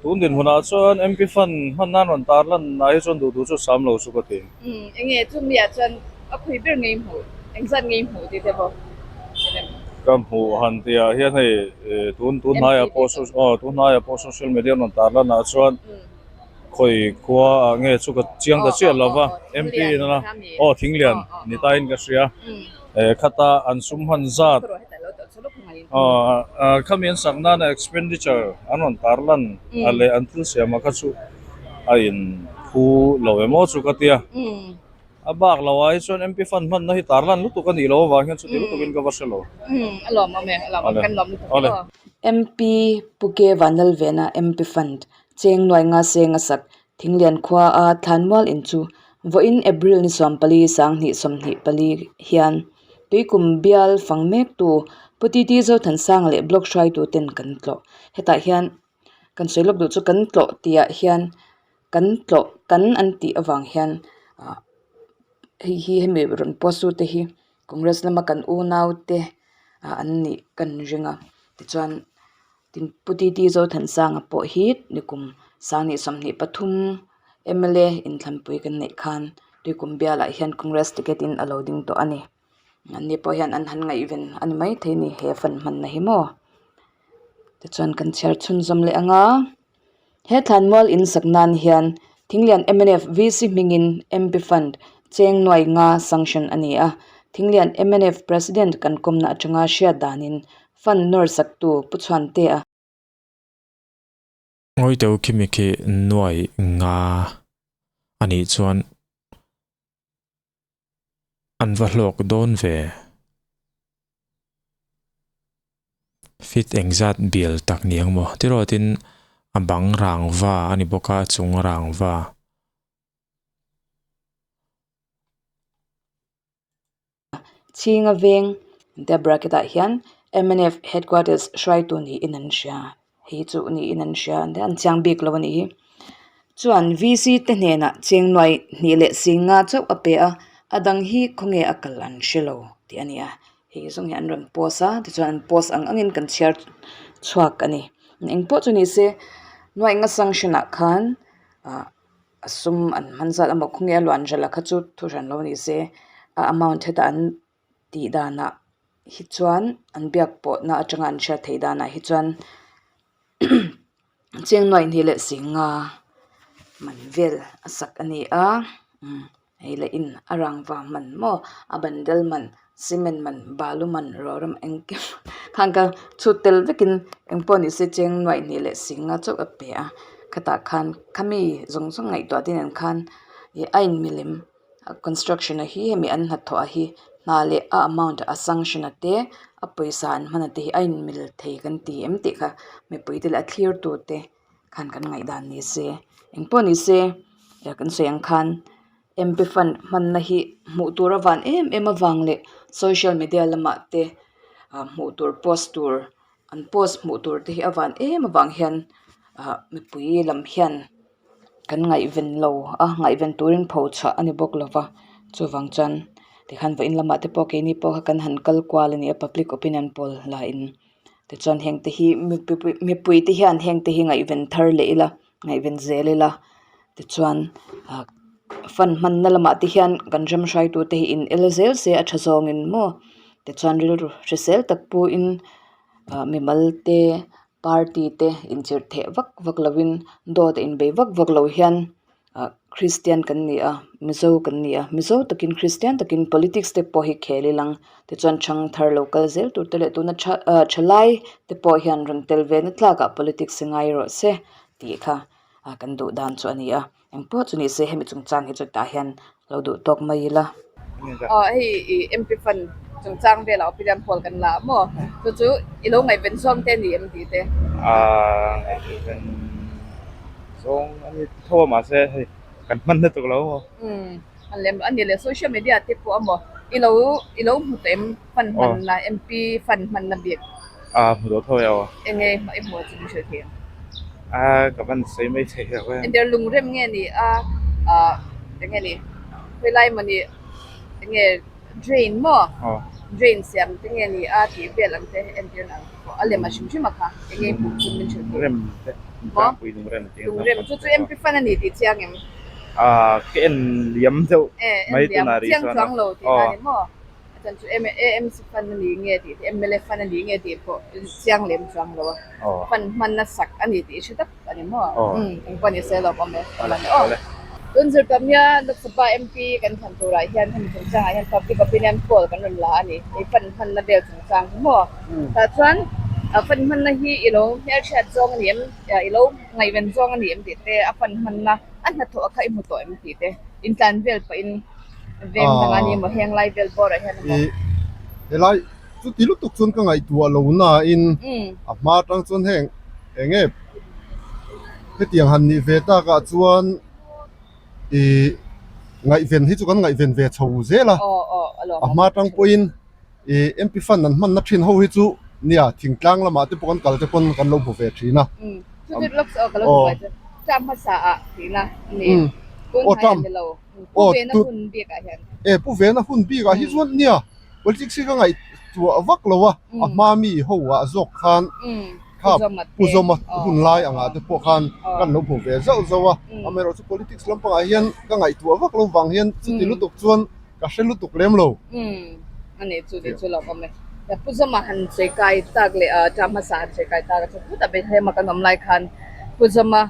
tun dinhmunah chuan MP fund hman nan rawn tar lan ah hi chuan duh duh chu sam lo chu ka ti. Eng nge chu miah chuan a khawi ber ngei hmuh, engzat ngei hmuh tih te pawh Ka hmuh han tihah hian hei tun tun hnaiah pawh aw tun hnaiah pawh social media rawn tar lan ah chuan Khawi khua ah nge chu ka chiang ta chiah lo va, MP in a aw Thinglian ni ta in ka hria, eh khata an sum hman zat aw khami an sak nana expenditure an rawn tar lan a leh an thil siam ah kha chu a in phu lo em aw chu ka tia. A bak lo ah hi chuan MP fund hmanna hi tar lan lutuk a nih loh avang hian chuti lutukin ka va hre lo. Umm a lawm awm e, a lawm awm kan lawm lutuk e aw. MP Pu Ke Vanlalvena MP Fund cheng nuai nga seng a sak Thinglian khua a Thlanmual in chu vawiin April ni 14 2024 hian Tuikum bial fang mektu Pu TT Zothansanga leh Block hruaitu ten kan tlawh. Hetah hian kan sawi lawk duh chu kan tlawh tihah hian kan tlawh kan an tih avang hian ah hei hi hemi rawn post tu te hi congress lama kan unau te ah an nih kan ring a tichuan tin pu T T Zothansanga pawh hi nikum 2023 mla inthlanpui kan neih khan tuikum bialah hian congress ticket in a lo ding tawh a ni. Anni pawh hian an han ngaihven a ni maithei a ni he fan hmanna hi maw tichuan kan chhiar chhunzawm leh ang a he thlanmual in sak nan hian Thinglian mnf VC hmingin MP fund cheng nuai nga sanction a ni a Thinglian mnf president kan kawmna atanga hriat danin fund nawr saktu Pu Chhuantea. Ngawi deuh khi mi khi nuai nga a nih chuan. An va hlawk dawn ve. Fit engzat bial tak ni ang maw? Tirawtin a bang rangva a ni bawk a, a chung rangva. Chhinga veng tia bracket ah hian mnf headquarters hruaitu niin an hria hei chu niin an hria an chiang bik lo a nih hi chuan VC te hnenah cheng nuai hnih leh sing nga chauh a pe a a dang hi khawnge a kal an hre lo tih a ni a hei zawng hi an rawn post a tichuan an post ang angin kan chhiar chhuak a ni engpawh chu ni se nuai nga sanction ah khan ah. a sum an hman zat emaw khawnge a luan ral a kha chu thu hran lo ni se a amount heta an tih danah hi chuan an biak pawhna atanga an hriat theih danah hi chuan cheng nuai hnih leh sing nga man vel a sak a ni a umm hei leh in a rangva man maw a bandel man cement man balu man rawra engkim khang kha chhut tel vekin engpawh ni se cheng nuaih hnih leh sing nga chauh a pe a khatah khan khami zawng zawng ngaihtuah te nen khan ih a in milem construction a hi hemi an hnathawh a hi. Hna leh a amount a sanction a te a pawisa an hman a te hi a inmil thei kan ti em tih kha mipui te leh a thlir tu te khan kan ngaihdan ni se engpawh ni se kan sawi ang khan M P fund hmanna hi hmuh tur a van em em avang leh social media lamah te ah hmuh tur post tur an post hmuh tur te hi a van em avang hian ah mipui lam hian kan ngaihven lo a ngaihven turin pho chhuah a ni bawk lo va chuvang chuan tikhan vawiin lamah te pawh keini pawh kha kan han kal kual a ni a public opinion poll la in tichuan heng te hi mipui te hian heng te hi ngaihven thar leh ila. Ngaihven zel ila tichuan ah fund hmanna lamah te hian kan ram hruaitu te hi in el zel se a tha zawngin maw tichuan rilru hrisel tak puin ah mimal te party te inchirh theh vak vak lovin dawt a inbei vak vak lo hian ah Christian kan ni a Mizo kan ni a Mizo takin Christian takin politics te pawh hi khel ilang tichuan chhang thar lo kal zel tur te leh tuna tha ah thalai te pawh hian rawn tel ve na tlakah politics hi ngai rawh se. Tih kha ah kan duh dan chu a ni a engpawh chu ni se hemi chungchang hi chu tah hian lo duh tawk mai ila. Aw hei ih MP fund chungchang velah opinion poll kan la a maw chu chu i lo ngaihven zawng te a ni em tih te. Aaa ngaihven zawng a ni tho a mahse hei kan hman na tuk lo maw. Umm a lem a ni leh social media te pawh a maw i lo i lo hmu tawh em fund hmanna MP fund hmanna bik. Aa hmu tawh tho e aw. Enge i hmuh chu min hrilh thei ang? Aa ka van sawi mai thei lo e. Ender lungrem nge ni a ah enge ni khawilai maw ni enge drain maw drain siam te nge ni a tih vel ang te entir na ang te pawh a lem a hrim hrim a kha enge i hmuh chu min hrilh thei Lungrem te tlangpui lungrem tih lungrem chu chu MP fund a ni tih chiang em? Aa ka en liam deuh mai tunah rih chuan chiang chuang lo tih na ni maw? A chan chu AMC fund a ni nge tih te mla fund a ni nge tih pawh chiang lem chuang lo a, fund hman na sak a ni tih i hre tak a ni maw? Umm engpawh ni se lawm awm e ka la ni aw. Tun zirtawp nia Lok Sabha MP kan thlan turah hian hemi chungchangah hian public opinion poll kan rawn la a ni, hei fund hmanna vel chungchang hi maw? Tah chuan fund hmanna hi i lo hmelhriat zawng a ni em, i lo ngaihven zawng a ni em tih te, a fund hmanna a hnathawh kha i hmu tawh em tih te intlan vel pahin Veng dang a ni maw heng lai vel bawrah hian a maw? Helai chuti lutuk chuan ka ngaihtuah lo nain a hma atang chuan heng eng nge hetiang han nih ve takah chuan ih ngaihven hi chu kan ngaihven ve chho zel a, a hma atang pawhin ih MP fund an hmanna thin ho hi chu nia thingtlang lamah te pawh kan kal te pawn kan lo hmu ve thin a. Aw term. Pu Vena hun bikah hian. E Pu Vena hun bikah hi chuan nia politics hi ka ngaihtuah vak lo a, a hma mi ho ah zawk khan kha Pu Zawma hun lai angah te pawh khan kan lo hmu ve zauh zauh a, amaherawhchu politics lampangah hian ka ngaihtuah vak lo vang hian chuti lutuk chuan ka hre lutuk lem lo. A nih chu tih chu lo awm e. Pu Zawma han sawi kai tak leh term hmasa han sawi kai tak a chu putah Bethlehem-a kan awm lai khan Pu Zawma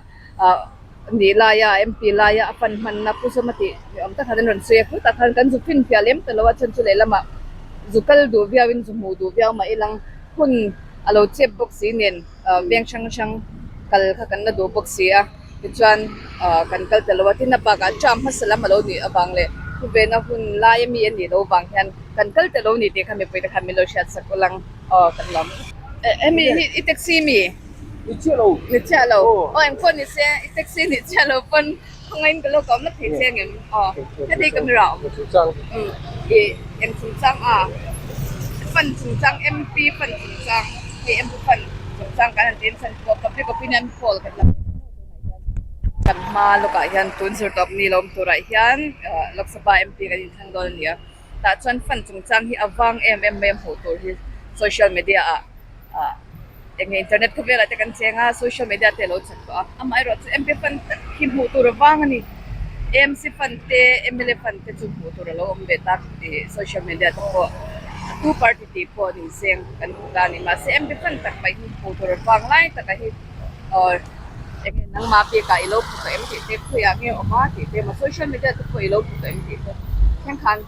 Nih laia MP laia a fan hmanna Pu Sawma tih ni awm tak khan an rawn sawi a, khutah khan kan zu finfiah lem ta lo a, chhan chu lehlamah zu kal duh viauin zu hmuh duh viau mah ilang hun a lo chep bawk si nen veng hrang hrang kal kha kan la duh bawk si a, tichuan kan kal ta lo a, tin a bakah term hmasa lam a lo nih avang leh thu vena hun laia mi a nih loh vang hian kan kal ta lo ni tih kha mipui te khan min lo hriat sak ulang aw kan lawm. Hemi hi i taxi mi? Ni chiah lo. Ni chiah lo. Aw eng pawh ni se i taxi ni chiah lo pawn khawngaiin ka lo ka awm na thei che ngem. Aw heti camera awm. Chungchang. Umm i eng chungchang a fund chungchang MP fund chungchang hei MP fund chungchang kan han tin chhan pawh public opinion poll kan la kan hma lawkah hian tun zir tawp ni lo awm turah hian Lok Sabha MP kan inthlang dawn a ni a tah chuan fund chungchang hi a vang em em mai a hmuh tur hi social media ah ah. Enge internet khawvelah te kan cheng a, social media te a lo chak tawh a, amaherawhchu MP fund tak hi hmuh tur a vang a ni. AMC fund te, mla fund te chu hmuh tur a lo awm ve tak tih social media te pawh a tu party tih pawh ni seng kan hmu ta a ni. Mahse MP fund tak mai hi hmuh tur a vang lai taka hi aw enge nangmah bikah i lo hmu tawh em tih te khawiah nge awm a tih te emaw social media te pawh i lo hmu tawh em tih te thleng khan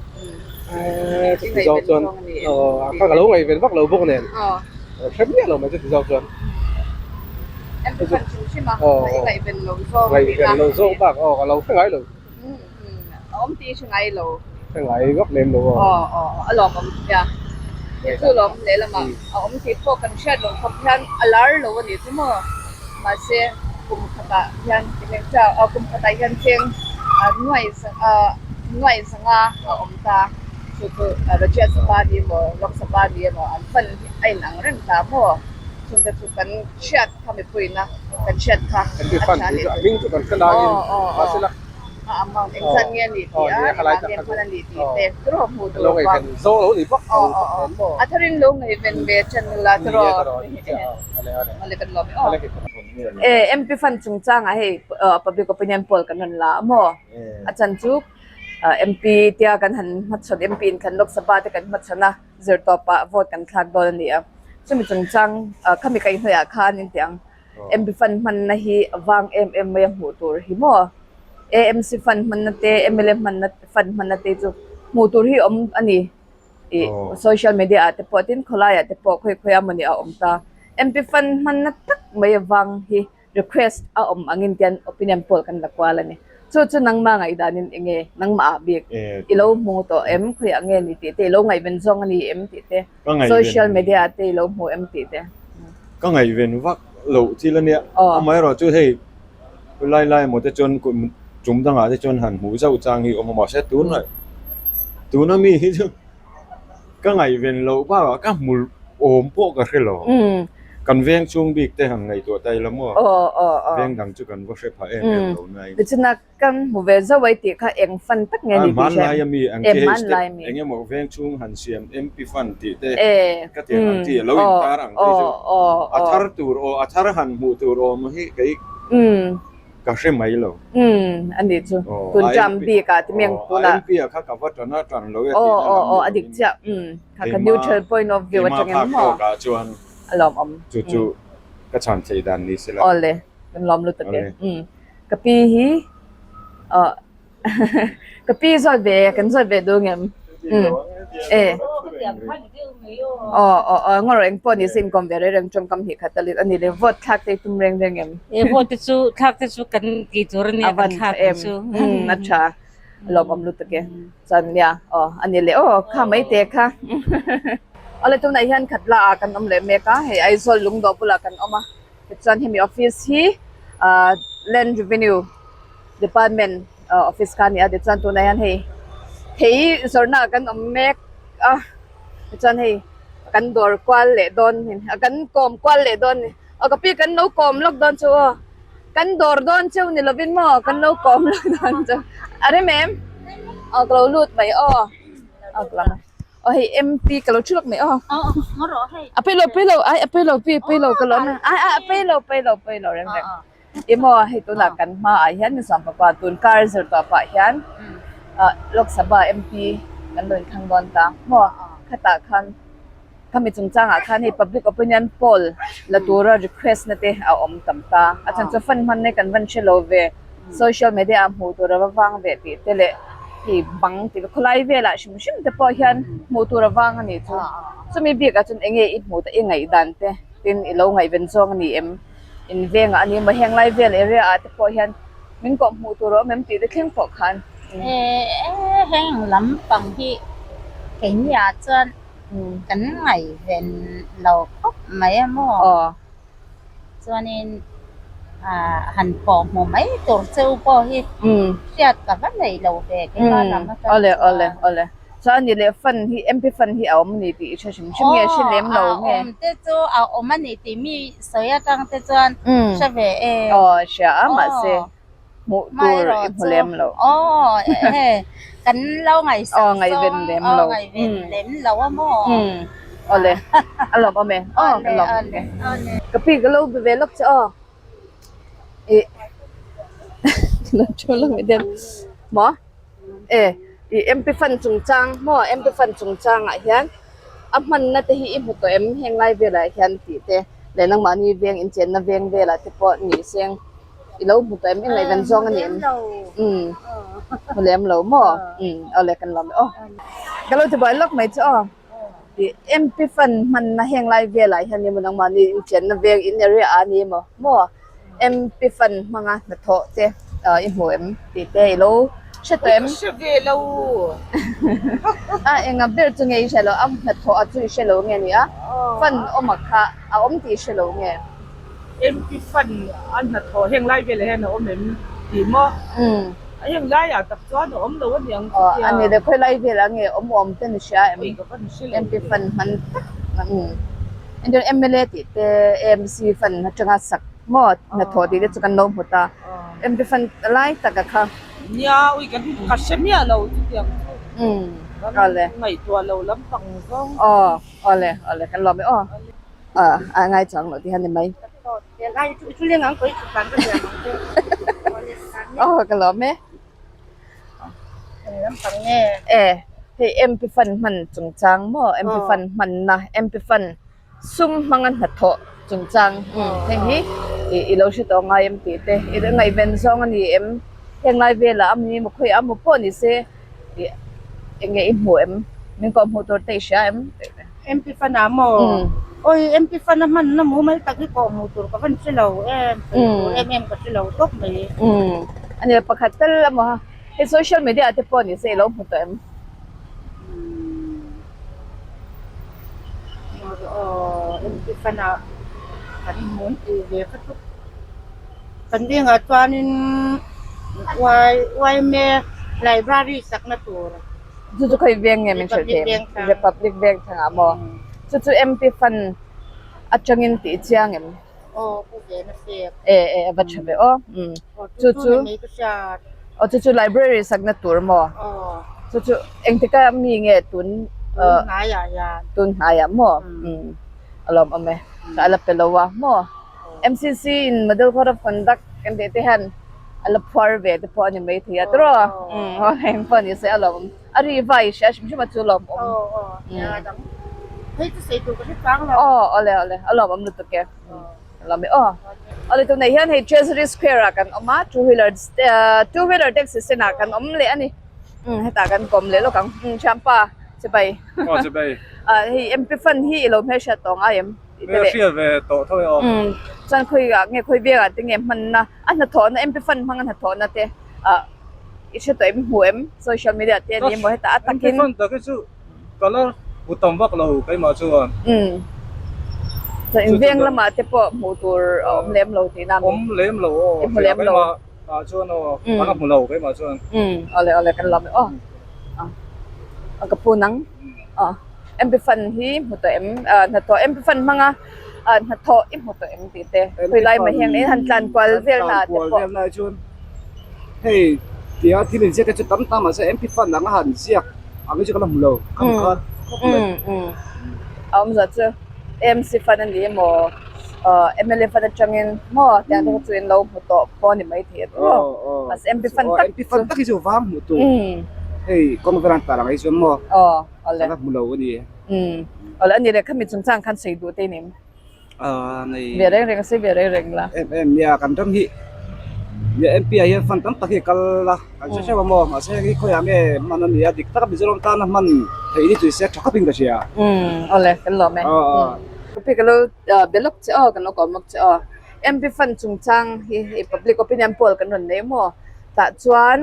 Chuti zawk chuan aw ka lo ngaihven vak lo bawk nen hre miah lo mai chuti zawk chuan ngaihven lo zawk bak aw ka lo hre ngai lo. Hre ngai vak lem lo aw. Aw aw a lawmawm nia. Hei chu lawm lehlamah a awm tih pawh kan hriat loh khawp hian a lar lo a nih chu maw. Mahse kum khatah hian kum khatah hian cheng nuaih nuaih zanga a awm ta. Chu chu Rajya Sabha ni emaw Lok Sabha ni emaw an fund hi a inang reng ta maw. Chungte chu kan hriat kha mipuiina kan hriat kha a tha a nih chu. Aw aw aw. A amount engzat nge a nih tih a, engah nge hman a nih tih te tiraw hmuh tur vang. Aw aw aw a tharin lo ngaihven ve ṭan nula tiraw awle kan lawm e aw. E MP fund chungchangah hei public opinion poll kan rawn la a maw? A chan chu MP tia kan han hmachhawn MP in kan Lok Sabha te kan hmachhawn a zirtawpah vote kan thlak dawn a ni a. Chumi chungchang khami kaihhnawih ah khan in ti ang. MP fund hmanna hi a vang em em mai a hmuh tur hi maw AMC fund hmanna te mla hmanna fund hmanna te chu hmuh tur hi awm a ni ih social media ah te pawh tin khawlai ah te pawh khawi khawi a mawni a awm ta MP fund hmanna tak mai a vang hi request a awm angin tian opinion poll kan la kual a ni chu chu nangmah ngaihdan in enge nangmah ah bik i lo hmu tawh em khawiah nge ni tih te i lo ngaihven zawng a ni em tih te. Ka ngaihven Social media ah te i lo hmu em tih te. Ka ngaihven vak loh thil a nia. Amaherawh chu hei lai lai emaw te chuan tum dangah te chuan han hmuh zauh chang hi awm a mahse tuna tuna mi hi chu ka ngaihven loh bakah ka hmu awm pawh ka hre lo. Kan veng chhung bik te han ngaihtuah ta ila maw veng dang chu kan va hre phah em em lo nai. Kan hmu ve zauh ai tih kha eng fund tak nge ni tih hre Hmanlai ami ang e chi hei hmanlai step ami. eng emaw veng chhung han siam MP fund tih te E ka tiang ang umm chi a lo in aw tar ang te aw chu aw a aw thar tur aw a thar han hmuh tur awm hi kei umm ka hre mai lo. Umm a nih chu Aw tun a term MP bik ah ti mi ang aw a tunah MP ah kha ka va tan a tan lo e aw tihna aw lam aw ni a dik lovin chiah umm kha kha keima neutral point of view keima atangin phak maw tawkah chuan a lawmawm chu chu umm ka chhan theih dan ni sela. Awle kan lawm lutuk e Awle. umm. Ka pi hi ah ka pi zawt ve kan zawt ve duh ngem umm e aw aw aw ngaw rawh engpawh ni se inkawm ve reng reng tawngkam hnih khat a ni le vote thlak te i tum reng reng em e vote te chu thlak te chu kan tih tur a nia kan thlak em chu umm a tha a lawmawm lutuk e chuan nia aw a ni le aw kha mai te kha awle tunah hian khatla ah kan awm leh mek a hei Aizawl lungdawh bulah kan awm a. Tichuan hemi office hi ahh land revenue department ah office kha a ni a tichuan tunah hian hei thei zawrhna ah kan awm mek a tichuan hei kan dawr kual leh dawn kan kawm kual leh dawn a ni aw ka pi kan lo kawm lawk dawn chu aw kan dawr dawn cheu ni lovin maw kan lo kawm lawk dawn chu a rem em aw ka lo lut mai aw aw ka lam a. Aw hei MP ka lo thu lawk mai aw. A pei lo pei lo ai a pei lo pi pei lo ka lo na ai a pei lo pei lo pei lo reng reng. Emaw hei tunah kan hmaah hian ni sawm pakua tun kar zir tawh pah hian ah Lok Sabha MP kan lo inthlang dawn ta maw khatah khan khami chungchangah khan hei public opinion poll la tura request na te a awm tam ta a chhan chu fund hman na hi kan van hre lo ve. Social media ah hmuh tur a va vang ve tih te leh khi bang tih khawlai velah hrim hrim te pawh hian hmuh tur a vang a nih chu. Chumi bikah chuan eng nge i hmuh ta i ngaihdan te tin i lo ngaihven zawng a ni em? In vengah a ni emaw heng lai vel area ah te pawh hian min kawh hmuh tur a awm em tih te thleng pawh khan. Ehh heng lampang hi keini ah chuan kan ngaihven lo khawp mai a maw? Chuanin ah han pawh hmu mai tur cheu pawh hi hriat ka va nei lo ve keimah lam atang chuan. Awle awle awle. Chuan ni leh fund hi MP fund hi a awm a ni tih i hre hrim hrim nge hre lem lo nge? A awm te chu a awm a ni tih mi sawi atang te chuan hre ve e. Aw hria a mahse hmuh tur i hmu lem lo. Aw he kan lo ngaihsak Aw ngaihven lem lo. Aw ngaihven lem lo a maw? Umm awle a lawm awm e aw ka lawm awm e. Ka pi ka lo be ve lawk che aw ih ka lo thu lawk mai den maw e ih MP fund chungchang maw MP fund chungchangah hian a hmanna te hi i hmu tawh em heng lai velah hian tih te leh nangmahni veng inchenna veng velah te pawh ni seng. I lo hmu tawh em? I ngaihven zawng a ni em? Umm hmu lem lo maw? Umm awle kan lawm e aw. Ka lo ti buai lawk mai chu aw. Ih MP fund hmanna heng lai velah hian emaw nangmahni inṭianna veng in area ah a ni emaw maw? MP fund hmanga hnathawh te i hmu em tih te i lo Hre tawh em? Ka hre ve lo. A enga ber chu nge i hre lo? A hnathawh a chu i hre lo nge ni a? Fund awm a kha a awm tih i hre lo nge? MP fund a hnathawh heng lai velah hian a awm em tih maw? Heng laiah tak chuan a awm lo a niang chu tia. A ni le, khawi lai velah nge awm awm te ni hria em? MP fund hman tak engtin MLA tih te AMC fund atanga sak maw hnathawh tih te chu kan lo hmu ta. MP fund lai taka kha. Nia ui kan ka hre miah lo chutiang chu. Kan ngaihtuah lo lampang zawng. Aw awle awle kan lawm e aw. A ngai chuang loh tih a ni mai. Aw ka lawm e. E hei MP fund hman chungchang maw MP fund hmanna MP fund sum hmanga hnathawh chungchang hei hi i lo hre tawh ngai em tih te i ngaihven zawng a ni em heng lai velah a mi emaw khawiah emaw pawh ni se ih eng nge i hmu em min kawh hmuh tur te i hria em tih te. MP fund ah maw? Awi MP fund a hmanna mumal tak hi kawh hmuh tur ka van hre lo em sawi tur em em ka hre lo tawp mai. A ni pakhat tal emaw hei social media ah te pawh ni se i lo hmu tawh em? MP fund ah kan hmu an tih ve kha chu kan vengah chuanin YMA library sakna tur. Chu chu khawi veng nge min hrilh thei em? Republic veng thangah maw? Chu chu MP fund atangin tih chiang em? Aw pu ve na pek. E e a va tha ve aw. Chu chu aw chu chu library sakna tur maw? Chu chu engtika mi nge tun tun hnaiah hian. Tun hnaiah maw? A lawmawm e. Ka la pe lo a maw? MCC in model code of conduct kan tih te hian a la phuar ve te pawh a ni mai thei a tiraw umm eng pawh ni se a lawmawm a ri vai hria hrim hrim a chu lawmawm aw awle awle a lawmawm lutuk e a lawm e aw awle tunah hian hei treasury square ah kan awm a two wheeler two wheeler taxi stand ah kan awm leh a ni umm hetah kan kawm leh lawk ang umm thianpa chibai hei MP fund hi i lo hmelhriat tawh ngai em? Hriat ve tawh tho e aw. Umm chuan khawi ah nge khawi veng ah te nge hmanna a hnathawhna MP fund hmang a hnathawhna te ah i hre tawh em hmu em social media te ani emaw hetah a takin. MP fund tak hi chu ka la hmu tam vak lo keimah chuan. Umm chuan in veng lamah te pawh hmuh tur a awm lem lo tihna ami? Awm lem lo aw. I hmu lem lo. Keimah ah chuan aw ka la hmu lo keimah chuan. Umm awle awle kan lawm e aw. A ka pu nang aw MP fund hi hmu tawh em ah hnathawh MP fund hmanga ah hnathawh i hmu tawh em tih te khawi lai mai hian in han tlan kual vel na te pawh. Tlan kual vel na hi chuan hei tia thil inziak te chu tam tam mahse MP fund anga han ziak ang hi chu ka la hmu lo ka hmu kha khawp mai. A awm zat chu AMC fund a ni emaw MLA fund atangin maw tiang te kha chu in lo hmu tawh pawh a ni maithei a tawh mahse MP fund tak MP fund tak hi chu vang hmuh tur hei kawng velan tar ang hi chuan maw awle ka hmu lo a ni awle a ni leh khami chungchang khan sawi duh te i nim nei ve reng reng a sawi ve reng reng la em em nia kan ram hi nia MP ah hian fund tam tak hi a kal a kan hre hreuh a maw mahse hei khawiah nge hman a ni a dik taka Mizoram tana hman theih ni tui se tha khawpin ka hria awle kan lawm e Pi ka lo be lawk che aw kan lo kawm lawk che aw MP fund chungchang hi hei public opinion poll kan rawn nei maw tah chuan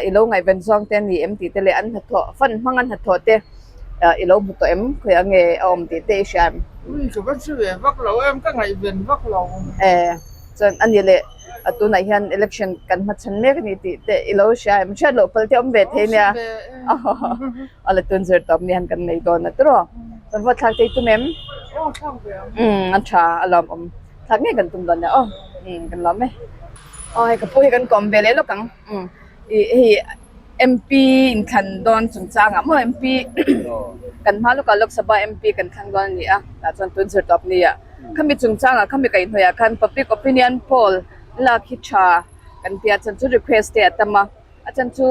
i lo ngaihven zawng te a ni em tih te leh an hnathawh fund hmang an hnathawh te i lo hmu tawh em khawiah nge a awm tih te i hria em? Ui ka va hre ve vak lo em ka ngaihven vak lo. E chuan a ni leh a tunah hian election kan hmachhan mek a ni tih te i lo hria em hriat loh pal te awm ve thei nia a la tun zir tawp ni han kan nei dawn a tiraw chuan vote thlak te i tum em? Aw thlak ve ang. Umm a tha a lawmawm thlak ngei kan tum dawn nia aw umm kan lawm e. Aw hei ka pu hi kan kawm ve leh lawk ang umm ih hei MP inthlan dawn chungchangah maw MP kan hma lawkah Lok Sabha MP kan thlang dawn a ni a tah chuan tun zir tawp ni ah khami chungchangah khami kaihhnawih ah khan public opinion poll lak hi tha kan tia chuan chu request te a tam a a chan chu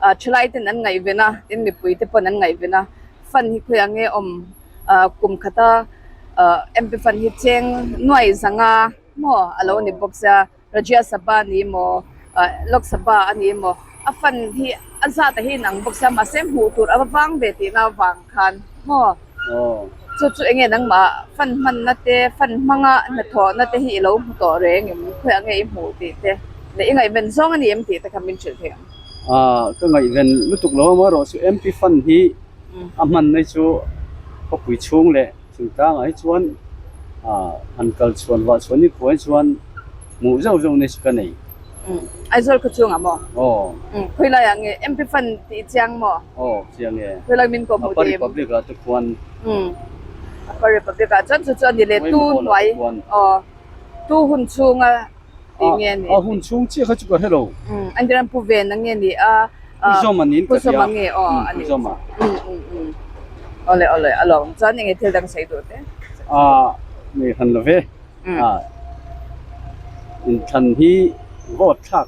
ah thalai ten an ngaihven a tin mipui te pawn an ngaihven a fund hi khawiah nge awm ah kum khata ah MP fund hi cheng nuai zanga maw a lo ni bawk sia. Rajya Sabha a ni emaw Lok Sabha a ni emaw a fund hi a zat a hi inang bawk sia mahse hmuh tur a va vang ve tihna avang khan maw chu chu enge nangmah fund hmanna te fund hmanga hnathawhna te hi i lo hmu tawh reng em khawiah nge i hmuh tih te leh i ngaihven zawng a ni em tih te kha min hrilh thei ang. Ah ka ngaihven lutuk lo amaherawhchu MP fund hi a hmanna hi chu khawpui chhung leh thingtlangah hi chuan ah han kal chhuan vah chhuan ni khuai chuan hmuh zauh zauh na hi chu ka nei. Aizawl khaw chhungah maw? Aw. Khawi laiah nge MP fund tih chiang maw? Aw chiang e. Khawi lai min kawh hmuh Upper Republic ah te khuan. Upper Republic ah chuan chu chu a ni leh tu hnuai aw tu hun chhunga tih nge ni? A hun chhung chiah kha chu ka hre lo. An ram pu ven ang nge ni a? Pu Zawma niin ka hria. Pu Zawma nge aw a ni. Pu Zawma. Awle awle a lawm chuan enge thil dang sawi duh te? A nei hran lo ve. A inthlan hi vote thlak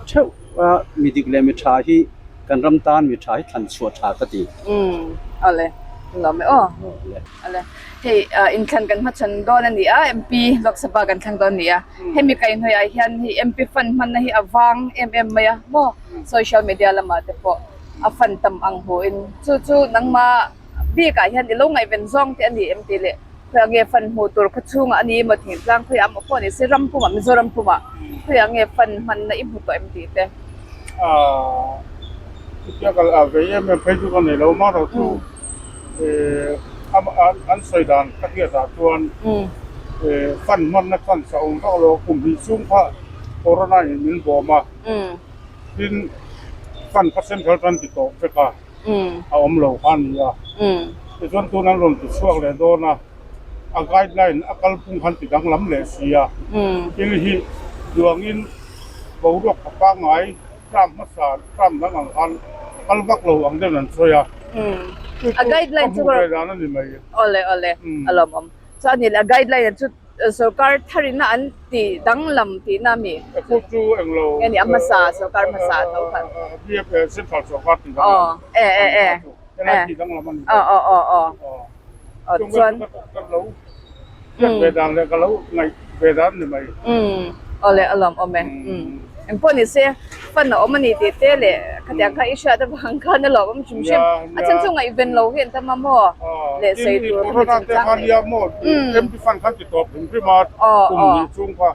theuh a mi dik leh mi tha hi kan ram tan mi tha hi thlan chhuah tha ka ti. Awle lawm e aw. Awle hei inthlan kan hmachhawn dawn a ni a MP Lok Sabha kan thlang dawn a ni a hemi kaihhnawih ah hian hei MP fund hmanna hi a vang em em mai a maw social media lamah te pawh a fund tam ang hu in chu chu nangmah bikah hian i lo ngaihven zawng te a ni em tih leh Khawiah nge fan hmuh tur khaw chhungah a ni emaw thingtlang khawiah emaw pawh ni se ram pumah Mizoram pumah khawiah nge fan hmanna i hmu tawh em tih te. Aaa chutia kal a vei em em phei chu ka nei lo mah rawh chu eh an sawi dan ka hriat ah chuan eh fan hmanna chance a awm vak lo kum hnih chhung kha corona in min bawm a tin fan kha central tan ti tawh vek a. a awm lo kha a ni a. Tichuan tun an rawn ti chhuak leh dawn a, a guideline a kalphung khan ti danglam leh si a. Thil hi duangin boruak ka pangngai term hmasa term dang ang khan kal vak lo ang deuhin an sawi a. Chu chu ka hmuh ve dan a ni mai. Awle awle a lawmawm. Chuan a guideline chu Sorkar tharina an tih danglam tihna mi? Chu chu englo. Nge ni a hmasa sorkar hmasa tho khan. Central sorkar tih danglam. Aw e e e. Helai tih danglam a ni. Aw aw aw aw. Aw chuan. Ka lo hriat ve dan leh ka lo ngaih ve dan ni mai. Umm awle a lawmawm e. Engpawh ni se fan a awm a ni tih te leh khatiang kha i hriat avang khan a lawmawm hrim hrim. A chhan chu ngaihven lo hi an tam a maw leh sawi tur kha mi chungchang nei. MP fund khan ti tawp hrim hrim a kum hnih chung kha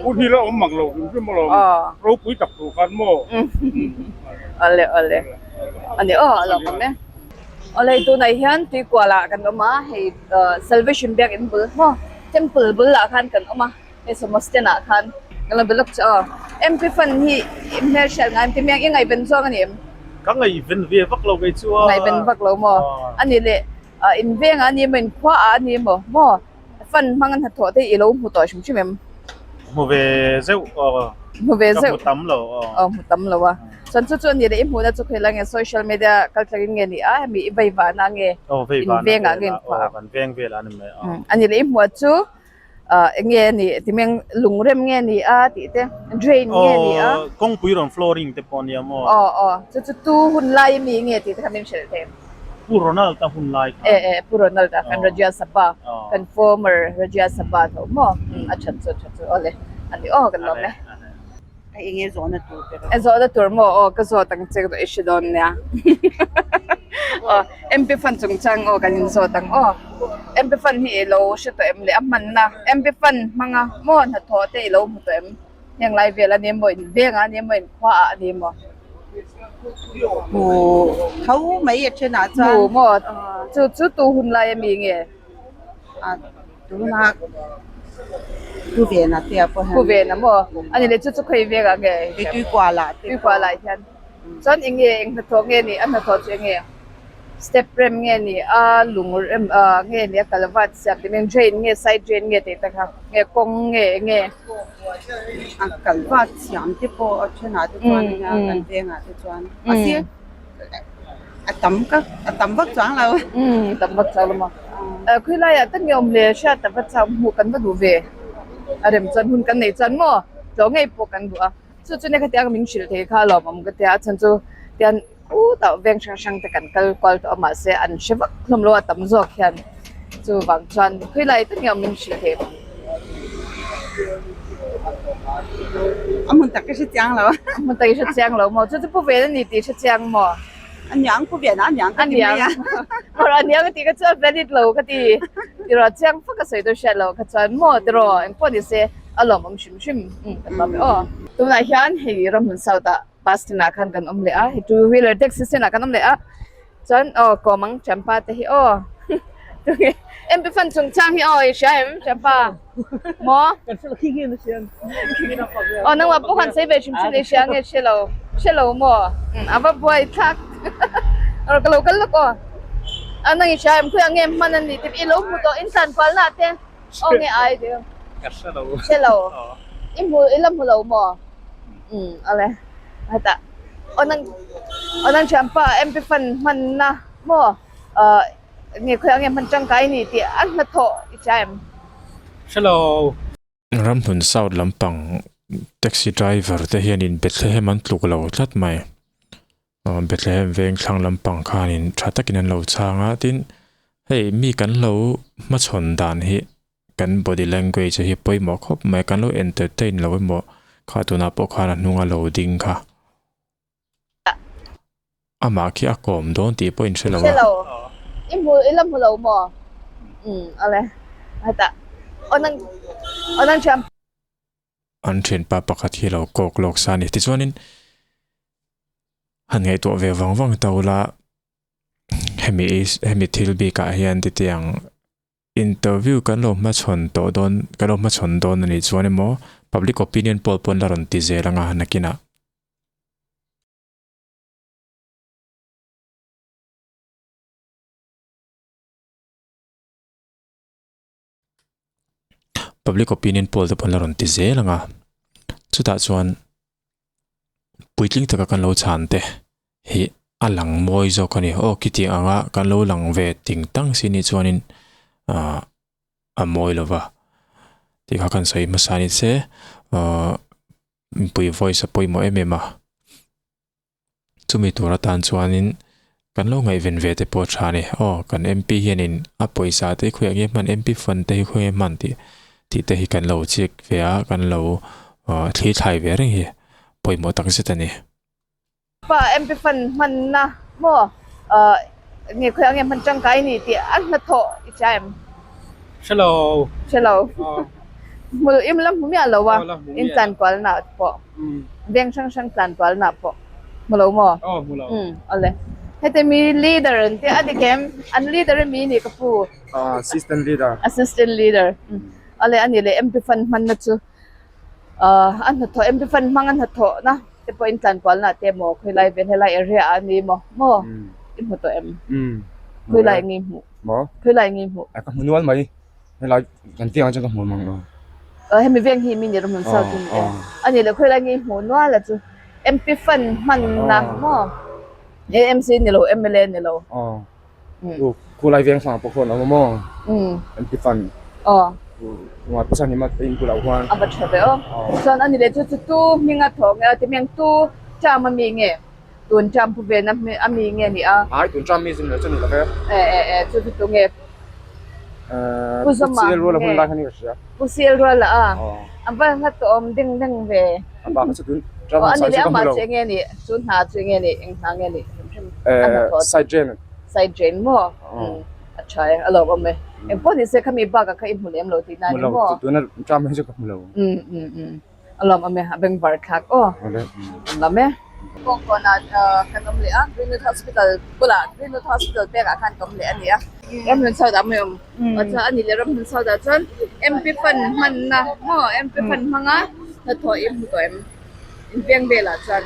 hun hi la awm mang lo hrim hrim alawm ropui tak tur khan maw. Awle awle a ni aw a lawmawm e. Awle tunah hian tuikual ah kan awm a hei Salvation biakinn bul maw temple bulah khan kan awm a. Hei sawmhnaw stand ah khan ka lo be lawk che aw. MP fund hi i hmelhriat ngai em ti miang i ngaihven zawng a ni em? Ka ngaihven ve vak lo kei chu a. Ngaihven vak lo maw? A nih leh in vengah a ni emaw in khua ah a ni emaw maw fund hmang a hnathawh te i lo hmu tawh hrim hrim em? Hmu ve zeuh aw. Hmu ve zeuh. Ka hmu tam lo aw. Aw hmu tam lo a. Chuan chu chu a nih leh i hmuhna chu khawi lai nge social media kaltlangin nge ni a hemi i veivahna nge in vengah nge in khuaah? Aw kan veng velah a ni mai a. A nih leh i hmuh chu ah eng nge ni ti meng lungrem nge ni a tih te drain nge ni a Aw kawngpui rawn flooring te pawh ania maw? Aw aw chu chu tu hun lai ami nge tih te kha min hrilh thei. Pu Ronald a hun lai kha. E e Pu Ronald a kan Rajya Sabha kan former Rajya Sabha tho maw a that chu a that chu awle a ni aw kan lawm e. A eng nge zawhna tur te rawh. Zawhna tur maw aw ka zawt ang che i hre dawn nia. Aw MP fund chungchang aw kan in zawt ang aw. MP fund hi i lo hre tawh em le a hmanna MP fund hmanga maw hnathawh te i lo hmu tawh em heng lai vel a ni emaw in vengah a ni emaw in khua ah a ni emaw. Hmu tho mai a thenah chuan. Hmu maw chu chu tu hun lai ami nge? A tuna Pu Vena te ah pawh hian. Pu Vena maw? Ani leh chu chu khawi vek ah nge? Hei Tuikual ah te. Tuikual ah hian. Chuan eng nge eng hnathawh nge ni a hnathawh chu eng nge? Step rem nge ni a lung rem ah nge ni a kalvat siam tih mai drain nge side drain nge tih te kha nge kawng nge eng nge? A kalvat siam te pawh a thenah te chuan nia kan vengah te chuan a sir. A tam ka a tam vak chuang lo. Umm tam vak chuang lo maw. Khawi laiah tak nge awm le hriat tak va chau hmuh kan va duh ve. A rem chuan hun kan nei chuan maw tlawh ngei pawh kan duh a. Chu chu nia khatiang min hrilh thei kha alawm awm ka tia a chhan chu tian khutah veng hrang hrang te kan kal kual tawh a mahse an hre vak hlawm lo a tam zawk hian chuvang chuan khawi lai tak nge awm min hrilh thei. A hmun tak ka hre chiang lo. A hmun tak i hre chiang lo maw? Chu chu Pu Ven a ni tih i hre chiang maw? A niang Pu Ven a niang ka ti mai a. A niang a tih kha chu a valid lo ka ti. Tiraw chiang fak a sawi tur hriat lo kha chuan maw tiraw engpawh ni se a lawmawm hrim hrim kan lawm e aw. Tunah hian hei Ramhmun South ah. Bus stand ah khan kan awm leh a hei two wheeler taxi stand ah kan awm leh a chuan aw kawm ang champa te hi aw tunge MP fund chungchang hi aw i hria em champa maw aw nangmah pawh khan sawi ve hrim hrim i hria nge hre lo hre lo maw a va buai thlak ka lo kal lawk aw a nang i hria em khawiah nge hman a ni tih i lo hmu tawh in tlan kual na te. Aw nge ai deuh. Ka hre lo. Hre lo. I hmu i la hmu lo maw? Umm awle. Hetah aw nang aw nang thianpa MP fund hmanna maw ah nge khawiah nge hman tangkai ni tih a hnathawh i hria em? Hre lo. Ramhlun South lampang taxi driver te hianin Bethlehem an tluk lo tlat mai. Bethlehem veng thlang lampang khanin tha takin an lo chhang a, tin hei mi kan lo hmachhawn dan hi kan body language hi pawimawh khawp mai, kan lo entertain lo emaw kha tunah pawh khan a hnunga lo ding kha amah khi a kawm dawn tih pawh in hre lo a. Hre lo, i hmu i la hmu lo maw? Umm awle, hetah aw nang aw nang thiam. An thianpa pakhat hi a lo kawk lawk sa a ni. Tichuanin han ngaihtuah ve vang vang ta ula hemi hemi thil bikah hian titiang interview kan lo hmachhawn tawh dawn kan lo hmachhawn dawn a nih chuan emaw public opinion poll pawn la rawn ti zel anga nakinah. Public opinion poll te pawh an la rawn ti zel ang a, chutah chuan puitling taka kan lo chhan te hi a lang mawi zawk a ni. Aw khitiang anga kan lo lang ve ting tang si nih chuanin ah a mawi lo va tih kha kan sawi hmasa ni se ah mipui voice a pawimawh em em a. Chumi tur atan chuanin kan lo ngaihven ve te pawh tha a ni. Aw, kan MP hianin a pawisa te hi khawiah nge hman, MP fund te hi khawiah nge hman tih tih te hi kan lo chik ve a, kan lo thli thlai ve reng hi pawimawh tak zet a ni. Pa MP fund hmanna maw nge khawiah nge hman tangkai ni tih a hnathawh i hria em? Hre lo. Hre lo. Hmu im la hmu miah lo a, in tlankualna pawh. Veng hrang hrang tlan kualna pawh hmu lo maw? Aw hmu lo. Umm awle. Heti mi leader an tia a dik em? An leader a mi ni ka pu? Assistant leader. Assistant leader. Awle ani leh MP fund hmanna chu a hnathawh MP fund hmang a hnathawh na te pawh in tlan kualna te maw khawilai vel helai area ah ani maw maw i hmu tawh em? Khawilai nge i hmuh? Maw? Khawilai nge i hmuh? Ka hmu nual mai. Helai kan veng atang ka hmu mang lo. Aw hemi veng hi mi ni rawh south in e. Ani leh khawilai nge hmu nual a chu MP fund hman na maw AMC ni lo MLA ni lo. Aw khulai veng hrang pawh khawn awm maw MP fund. Aw Ngai pawh chuan a in bulah huan. A va tha ve aw. Chuan ani leh chu chu tu hminga thaw nge a ti hming tu term a mi nge. Tun term pu ve na a mi nge ni a? Ai tun term mi zin lo chu ni lo ve. E e e chu chu tu nge? Pu Zoma Pu CL Ruala hun lai kha ni ka hria. Pu CL Ruala a? A va hla tawh awm ding ding ve. A bak chu tun term hmasa chu ka hmu lo. Ani leh amah chu enge ni? Chu hna chu enge ni? Eng hna nge ni? Side drain. Side drain maw? A tha e, a lawm awm e. Engpawh ni se khami bakah kha i hmu lem lo tih na ni maw? Hmu lo, tuna term hi chu ka hmu lo. A lawm awm e, a bengvar thlak aw. An lam e. Kawngkawnah kan awm leh a, Greenwood Hospital bulah Greenwood Hospital pekah khan ka awm leh a ni a. Ramhlun South ah mai awm. Chuan a ni leh Ramhlun South ah chuan MP fund hmanna maw MP fund hmanga hnathawh i hmu tawh em? Inveng velah chuan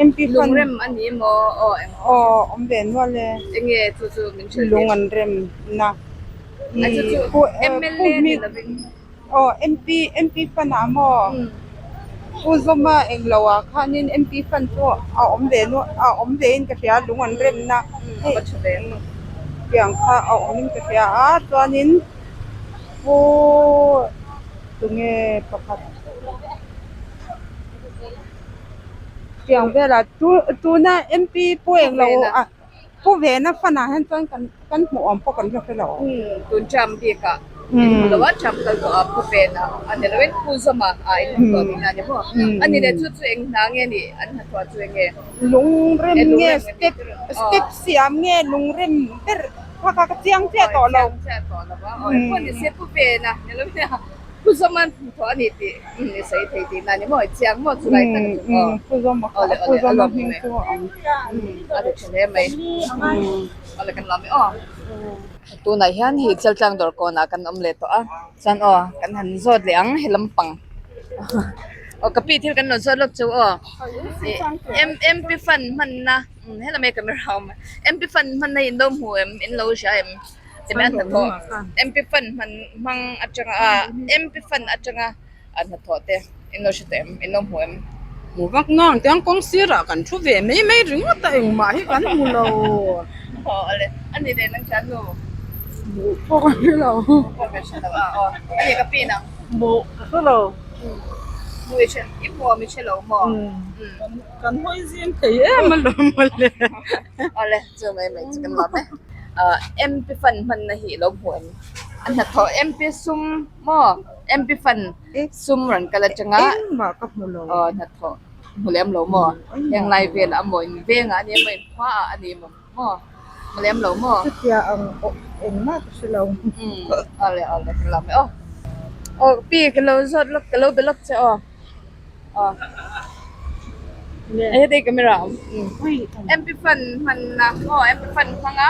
MP fund lungrem a ni emaw aw eng aw awm ve nual e. Enge chu chu min hrilh Lung an rem na. A chu chu MLA ni lovin. Aw MP MP fund ah maw Pu Zawma englo ah khanin MP fund chu a awm ve nual a awm ve in ka hria lung an rem na hei tiang kha a awm in ka hria a chuanin Pu tunge pakhat tiang velah tu tuna MP Pu englo ah. Pu Vena fan ah hian chuan kan kan hmuh awm pawh kan la hre lo. Umm tun term bik ah in hmu lo a term kal tawh ah Pu Vena a ni lo in Pu Zawma ah in hmu tawh tihna a ni maw? A ni leh chu chu eng hna nge nih an hnathawh chu eng nge? Lungrem nge step step siam nge lungrem ber kha kha ka chiang chiah tawh lo. Chiang chiah tawh lo a aw engpawh ni se Pu Vena ni lo in Pu Zawma hnathawh a ni tih i sawi thei tihna a ni maw? I chiang maw chulai tak chu aw. Pu Zawma kha Awle Pu awle a Zawma lawm hming mai. chu a awm. A ri tha hle mai. Awle kan lawm e aw. Tunah hian hei Chaltlang dawr kawnah kan awm leh tawh a, chuan aw kan han zawt leh ang he lampang aw ka pi thil kan lo zawt lawk chu aw M MP fund hmanna helai mai camera a awm a MP fund hmanna hi in lo hmu em in lo hria em ti mai a hnathawh MP fund hman hmang atanga ah MP fund atanga a hnathawh te in lo hre tawh em in lo hmu em. Hmu vak nang tiang kawng sirah kan thu ve mai mai ringawt a engmah hi kan hmu lo. Aw ale a ni leh nang chuan nu. Hmu pawh ka hre lo. Hmu pawh ka hre lo a aw a ni ka pi nang. Hmu ka hre lo. Hmu i hre i hmu awm i hre lo maw. Kan hawi zim thei em alawm mawle. Awle chu mai mai chu kan lawm e. MP fund hmanna hi i lo hmu em? A hnathawh MP sum maw? MP fund sum rawn kal atanga Engmah ka hmu lo. Aw hnathawh hmu lem lo maw? Heng lai velah a maw in vengah a ni emaw in khuaah a ni emaw maw? Hmu lem lo maw? Chutia ang engmah ka hre lo. Awle awle ka lawm e aw. Aw pi ka lo zawt lawk ka lo be lawk che aw. Aw heti camera a awm MP fund hmanna aw MP fund hmanga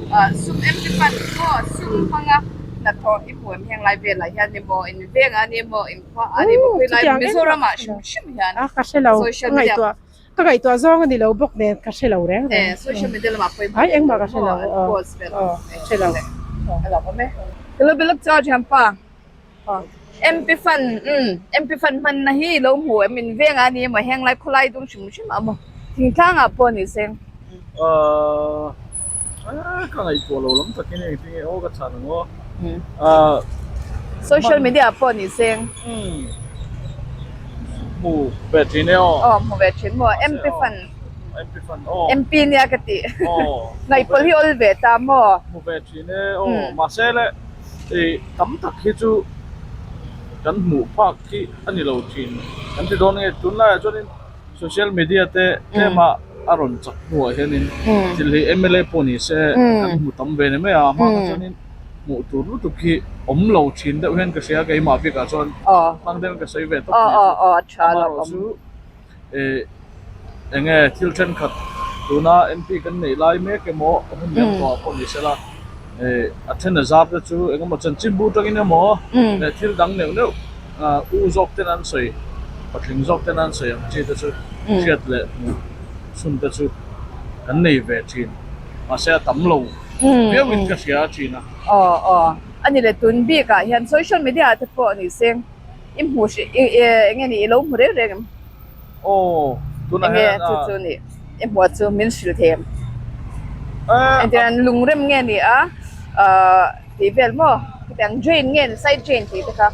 ah sum MP fund aw sum hmanga hnathawh i hmu em heng lai velah hian emaw in vengah a ni emaw in khuaah a ni emaw khawilai Mizoram ah hrim hrim hian ka hre lo social ka media ngaihtuah ka ngaihtuah zawng a ni lo bawk nen ka hre lo reng reng eh social media lamah pawimawh ai engmah ka hre lo an aw post vel aw hre lo a lo awm e ka lo be lawk chu a thianpa. MP fund umm MP fund hmanna hi lo hmu em in vengah a ni emaw heng lai khawlai dung hrim hrim a maw thingtlangah pawh ni se. Ahh ka ngaihtuah lo lam takin engtin nge aw ka chhan ang aw ahh Social media ah pawh ni se. Umm hmu ve thin e aw. Aw hmu ve thin maw MP fund. MP fund aw. MP nia ka tih ngaihpawlh hi awl ve ta maw. Hmu ve thin e aw mahse le. Ih tam tak hi chu kan hmuh phak hi a ni lo thin kan ti dawn nge tunlaiah chuanin social media te tlema a rawn chak hnuah hianin thil hi mla pawh ni se kan hmu tam ve ni mai a hma kha chuanin hmuh tur lutuk hi awm lo thin deuh hian ka hria keimah bikah chuan hmang deuhin ka sawi ve tawp a ni chu amaherawhchu. Ih eng nge thil thenkhat tuna MP kan neih lai mek emaw hun liam tawh ah pawh ni sela ih a then a zar te chu eng emaw chanchinbu atangin emaw leh thil dang neuh neuh ah u zawk ten an sawi patling zawk ten an sawi ang chi te chu hriat leh hmuh chhun te chu kan nei ve thin mahse a tam lo viau in ka hria thin a. Aw aw a ni le tun bik ah hian social media ah te pawh ni se. I hmu hrih i eng nge ni i lo hmu reng reng em? Aw tunah Enge hian chu chu ni i hmuh chu min hrilh thei em? Engtin an lungrem nge ni a ahh tih vel maw khitiang drain nge ni side drain tih te kha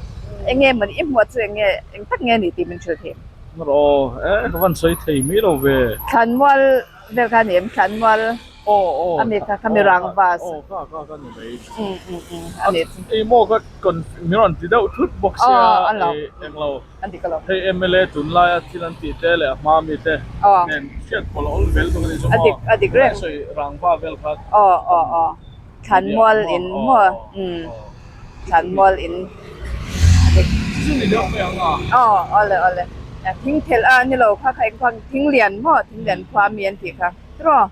eng nge mawni i hmuh chu eng nge eng tak nge ni tih min hrilh thei em? Aw e ka van sawi thei mai lo ve. Thlanmual vel kha a ni em thlanmual Aw aw a mi kha kha mi rang vas. Aw kha kha kha ni mai. Um um um a ni chu. Ei maw ka kon min rawn ti deuh thut bawk sia Aw a lo. Ei englo. A dik alawm. Hei mla tunlaia thil an tih te leh a hma mi te nen hriat pawlh a awl vel bawk a ni chu maw. A dik a dik reng. Tunlai sawi rangva vel kha. Aw aw aw thlanmual in maw um thlanmual in a dik. Chu ni deuh mai ang a. Aw awle awle thing thelh a ni lo kha kha eng khuang thinglian maw thinglian khua mi an tih kha. Tiraw?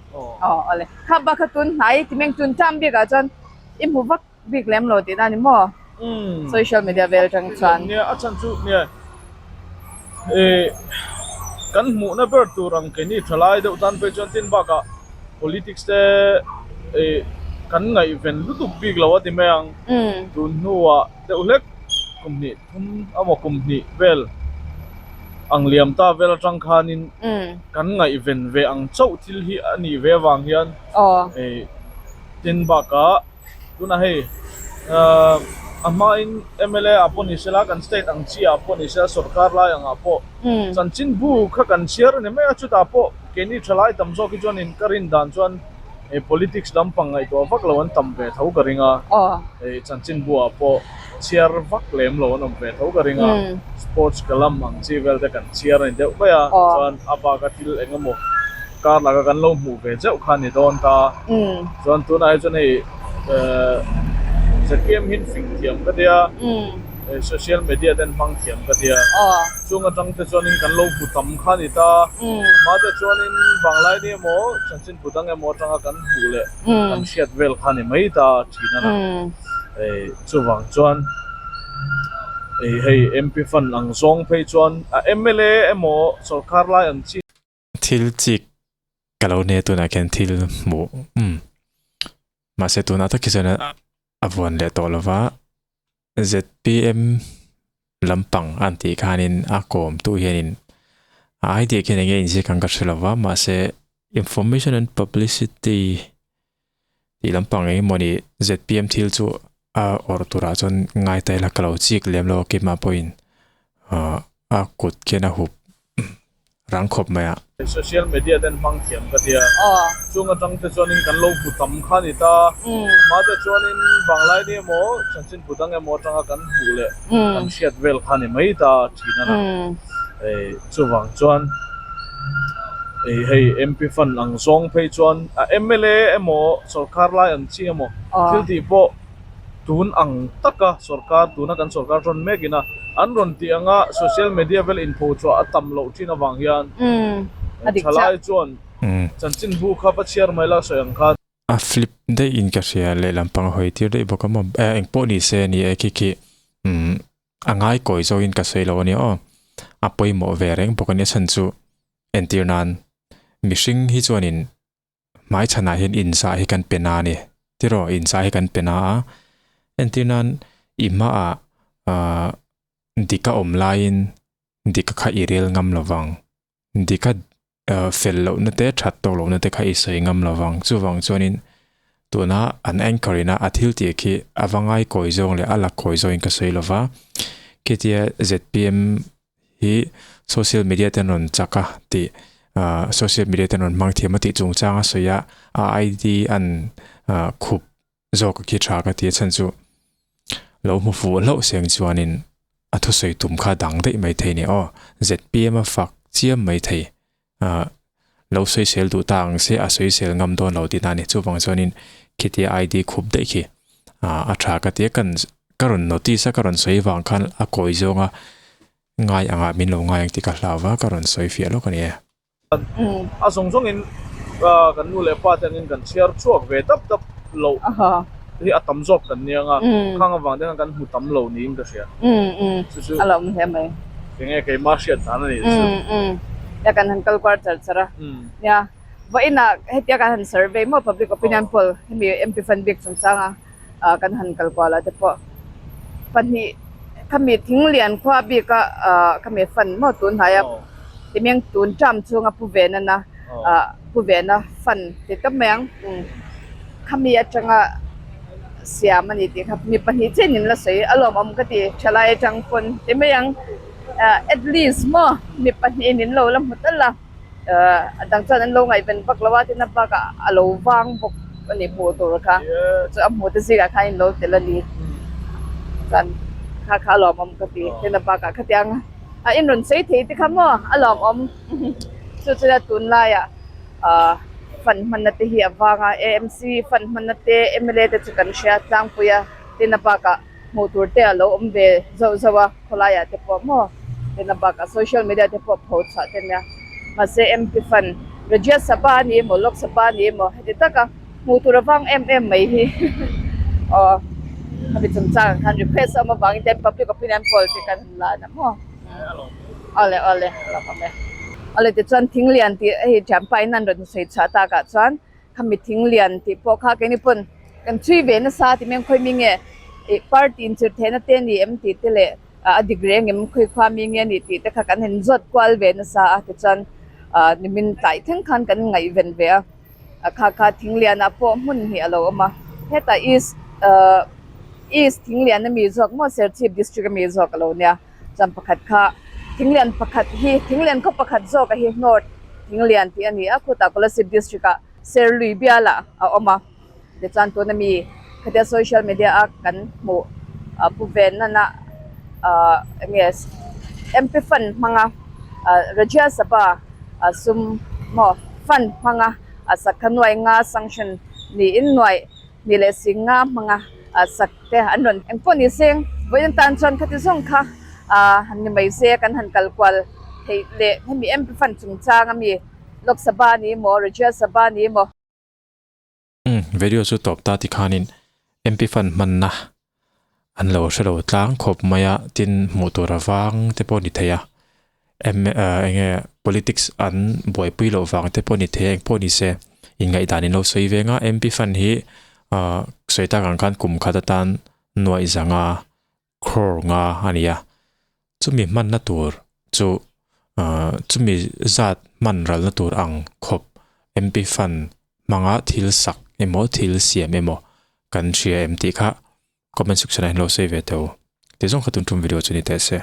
Aw awle. Kha bak kha tun hnai ti meng tun ṭam bik ah chuan i hmu vak bik lem lo tihna a ni maw? Social media vel aṭang chuan. Nia a chhan chu nia ih kan hmuhna ber tur ang keini tha lai deuh tan phei chuan tin bakah politics te ih kan ngaihven lutuk bik lo a ti mai ang. Tun hnuah deuh hlek kum hnih thum emaw kum hnih vel ang liam ta vel atang khanin kan ngaihven ve ang chauh thil hi a nih ve avang hian ei tin bakah tunah hei ahh a hmain mla ah pawh ni sela kan state ang chi ah pawh ni sela sorkar lai angah pawh chanchinbu kha kan chhiar a ni mai a chutah pawh keini thalai tam zawk hi chuanin ka rin dan chuan Hei politics lampang ngaihtuah vak lo an tam ve tho ka ring a, hei chanchinbu ah pawh chhiar vak lem lo an awm ve tho ka ring a, sports column ang chi vel te kan chhiar a ni deuh mai a, chuan a bak a thil eng emaw kar laka kan lo hmuh ve zeuh kha a ni dawn ta, chuan tunah hi chuan hei ZPM hi an fing thiam ka tia. Social media ten hmang thiam ka tia. Chung atang te chuanin kan lo hmu tam kha ni ta. Hma te chuanin vanglai ni emaw chanchin bu dang emaw atanga kan hmuh leh kan hriat vel kha ni mai ta thin a na. Chuvang chuan hei MP fund ang zawng phei chuan a mla emaw sorkar lai ang chi. Thil chik ka lo nia tunah khian thil hmuh umm mahse tunah tak hi chuan a vuan leh tawh lova zpm lampang an tih khanin a kawm tu hianin a idea khian enge inziak ang ka hre lova mahse information and publicity tih lampang eng emawni zpm thil chu a awrh turah chuan ngai ta ila ka lo chik lem lo a keimah pawhin ah a kut khian a hup rang khawp mai a. Social media ten hmang thiam ka tia. Chung atang te chuanin kan lo hmu tam kha ni ta. Hma te chuanin vanglai ni emaw chanchin bu dang emaw atanga kan hmuh leh kan hriat vel kha ni mai ta thin a na. Chuvang chuan hei MP fund ang zawng phei chuan a mla emaw sorkar lai ang chi emaw thil tih pawh tun ang taka sorkar tuna kan sorkar rawn mek ina an rawn tih anga social media vel inpho chhuah a tam loh thin avang hian thalai chuan chanchinbu kha va chhiar mai la sawi ang khan. A flip daih in ka hria lehlam pang a hawi tir daih bawk a maw eng pawh ni se ni e khi khi umm a ngai kawi zawk in ka sawi lo a nia aw a pawimawh ve reng bawk a nia chhan chu entir nan mihring hi chuanin hmaichhanah hian inzah hi kan pe na a ni tiraw inzah hi kan pe na a entir nan i hmaah ahh dik a awm laiin dik kha i rel ngam lovang dik a fel lohna te that tawk lohna te kha i sawi ngam lovang chuvang chuanin tuna an anchor ina a thil tih khi a va ngai kawi zawng leh a la kawi zawngin ka sawi lova khitia zpm hi social media te an rawn chak a tih ah social media te an rawn hmang thiam a tih chungchang a sawi a a id an ah khup zawk khi tha ka ti a chhan chu lo hmu fuh hlauh seng chuanin a thusawi tum kha dang daih mai thei ni aw zpm a fak chiam mai thei ah lo sawisel duh ta ang se a sawisel ngam dawn lo tihna a ni chuvang chuanin khitia id khup daih khi ah a tha ka ti a kan ka rawn notice a ka rawn sawi vang khan a kawi zawnga ngai angah min lo ngai ang tih ka hlau va ka rawn sawi fiah lawk a ni e. A zawng zawngin kan nu leh pa te angin kan chhiar chhuak ve dap dap loh hi a tam zawk kan nia nga khang avang te khan kan hmu tam lo niin ka hria. Chu chu a lo awm hle mai. Enge keimah hriat dan a ni chu. Nia kan han kal kuar char char a. Nia vawiinah hetia kan han survey maw public opinion poll hemi MP fund bik chungchanga kan han kal kual ah te pawh pahnih khami thing lian khua bik a khami fund maw tun hnai a timiang tun term chhunga pu ve nana ah pu ve na fund ti tawp mai ang khami atanga siam a ni tih kha mi pahnih chiah in la sawi a lawmawm ka ti thalai atang pawn ti mai ang at least maw mi pahnih in lo la hmu tal a. Ahh a dang chuan an lo ngaihven vak lo a tin a bakah a lo vang bawk a ni hmuh tur kha chu a hmuh te zingah khan in lo tel a ni chuan kha kha a lawmawm ka ti tin a bakah khatiang a in rawn sawi thei te kha maw a lawmawm chu chu nia tunlaiah ahh fund hmanna te hi a vang a amc fund hmanna te mla te chu kan hria tlangpui a tin a bakah hmuh tur te a lo awm ve zauh zauh a. Khawlaiah te pawh maw tena bakah social media te pawh pho chhuah te nia mahse MP fund Rajya Sabha a ni emaw Lok Sabha a ni emaw heti taka hmuh tur avang em em mai hi aw hemi chungchang ah khan request a awm avangin te public opinion poll te kan han la a maw awle awle a lo awm e awle tichuan thing lian tih hei thianpa in an rawn sawi chhuah takah chuan Khami thing lian tih pawh kha keini pawn kan chhui ve nasa tih mai ang khawi mi nge ih party in chirh theihna te a ni em tih te leh a dik reng em khawi khua mi nge a nih tih te kha kan han zawt kual ve nasa a tichuan ah nimin tlai thleng khan kan ngaihven ve a a kha kha thing lianah pawh hmun hnih a lo awm a hetah east ah east thing lian ami zawk maw Serchhip district ami zawk a lo nia. Chuan pakhat kha Thinglian pakhat hi Thinglian khaw pakhat zawk a hi North Thinglian tih a ni a, khutah Kolasib district ah Serlui bialah a awm a, tichuan tuna mi khatia social media a kan hmuh pu ve nana ahh enge MP fund hmanga ah Rajya Sabha sum maw fund hmanga a sakha nuai nga sanction niin nuai ni leh si nga hmanga sak te an rawn engpawh ni seng. Vawiin tan chuan khati zawng kha han ni mai se kan han kal kual theih leh hemi MP fund chungchang ami Lok Sabha ni emaw Rajya Sabha ni emaw. Umm video chu tawp ta tikhanin MP fund hmanna an lo hre lo tlang khawp mai a tin hmuh tur a vang te pawh a ni thei a em eng nge politics an buaipui loh vang te pawh a ni thei a engpawh ni se inngaihdan in lo sawi veng a MP fund hi ah sawi tak ang khan kum khat atan nuaih zanga crore nga a ni a chumi hmanna tur chu ah chumi zat hman ralna tur ang khawp MP fund hmanga thil sak emaw thil siam emaw kan hria em tih kha comment section ah hian lo sawi ve teh u. Tizawng kha tun tum video chu ni teh se.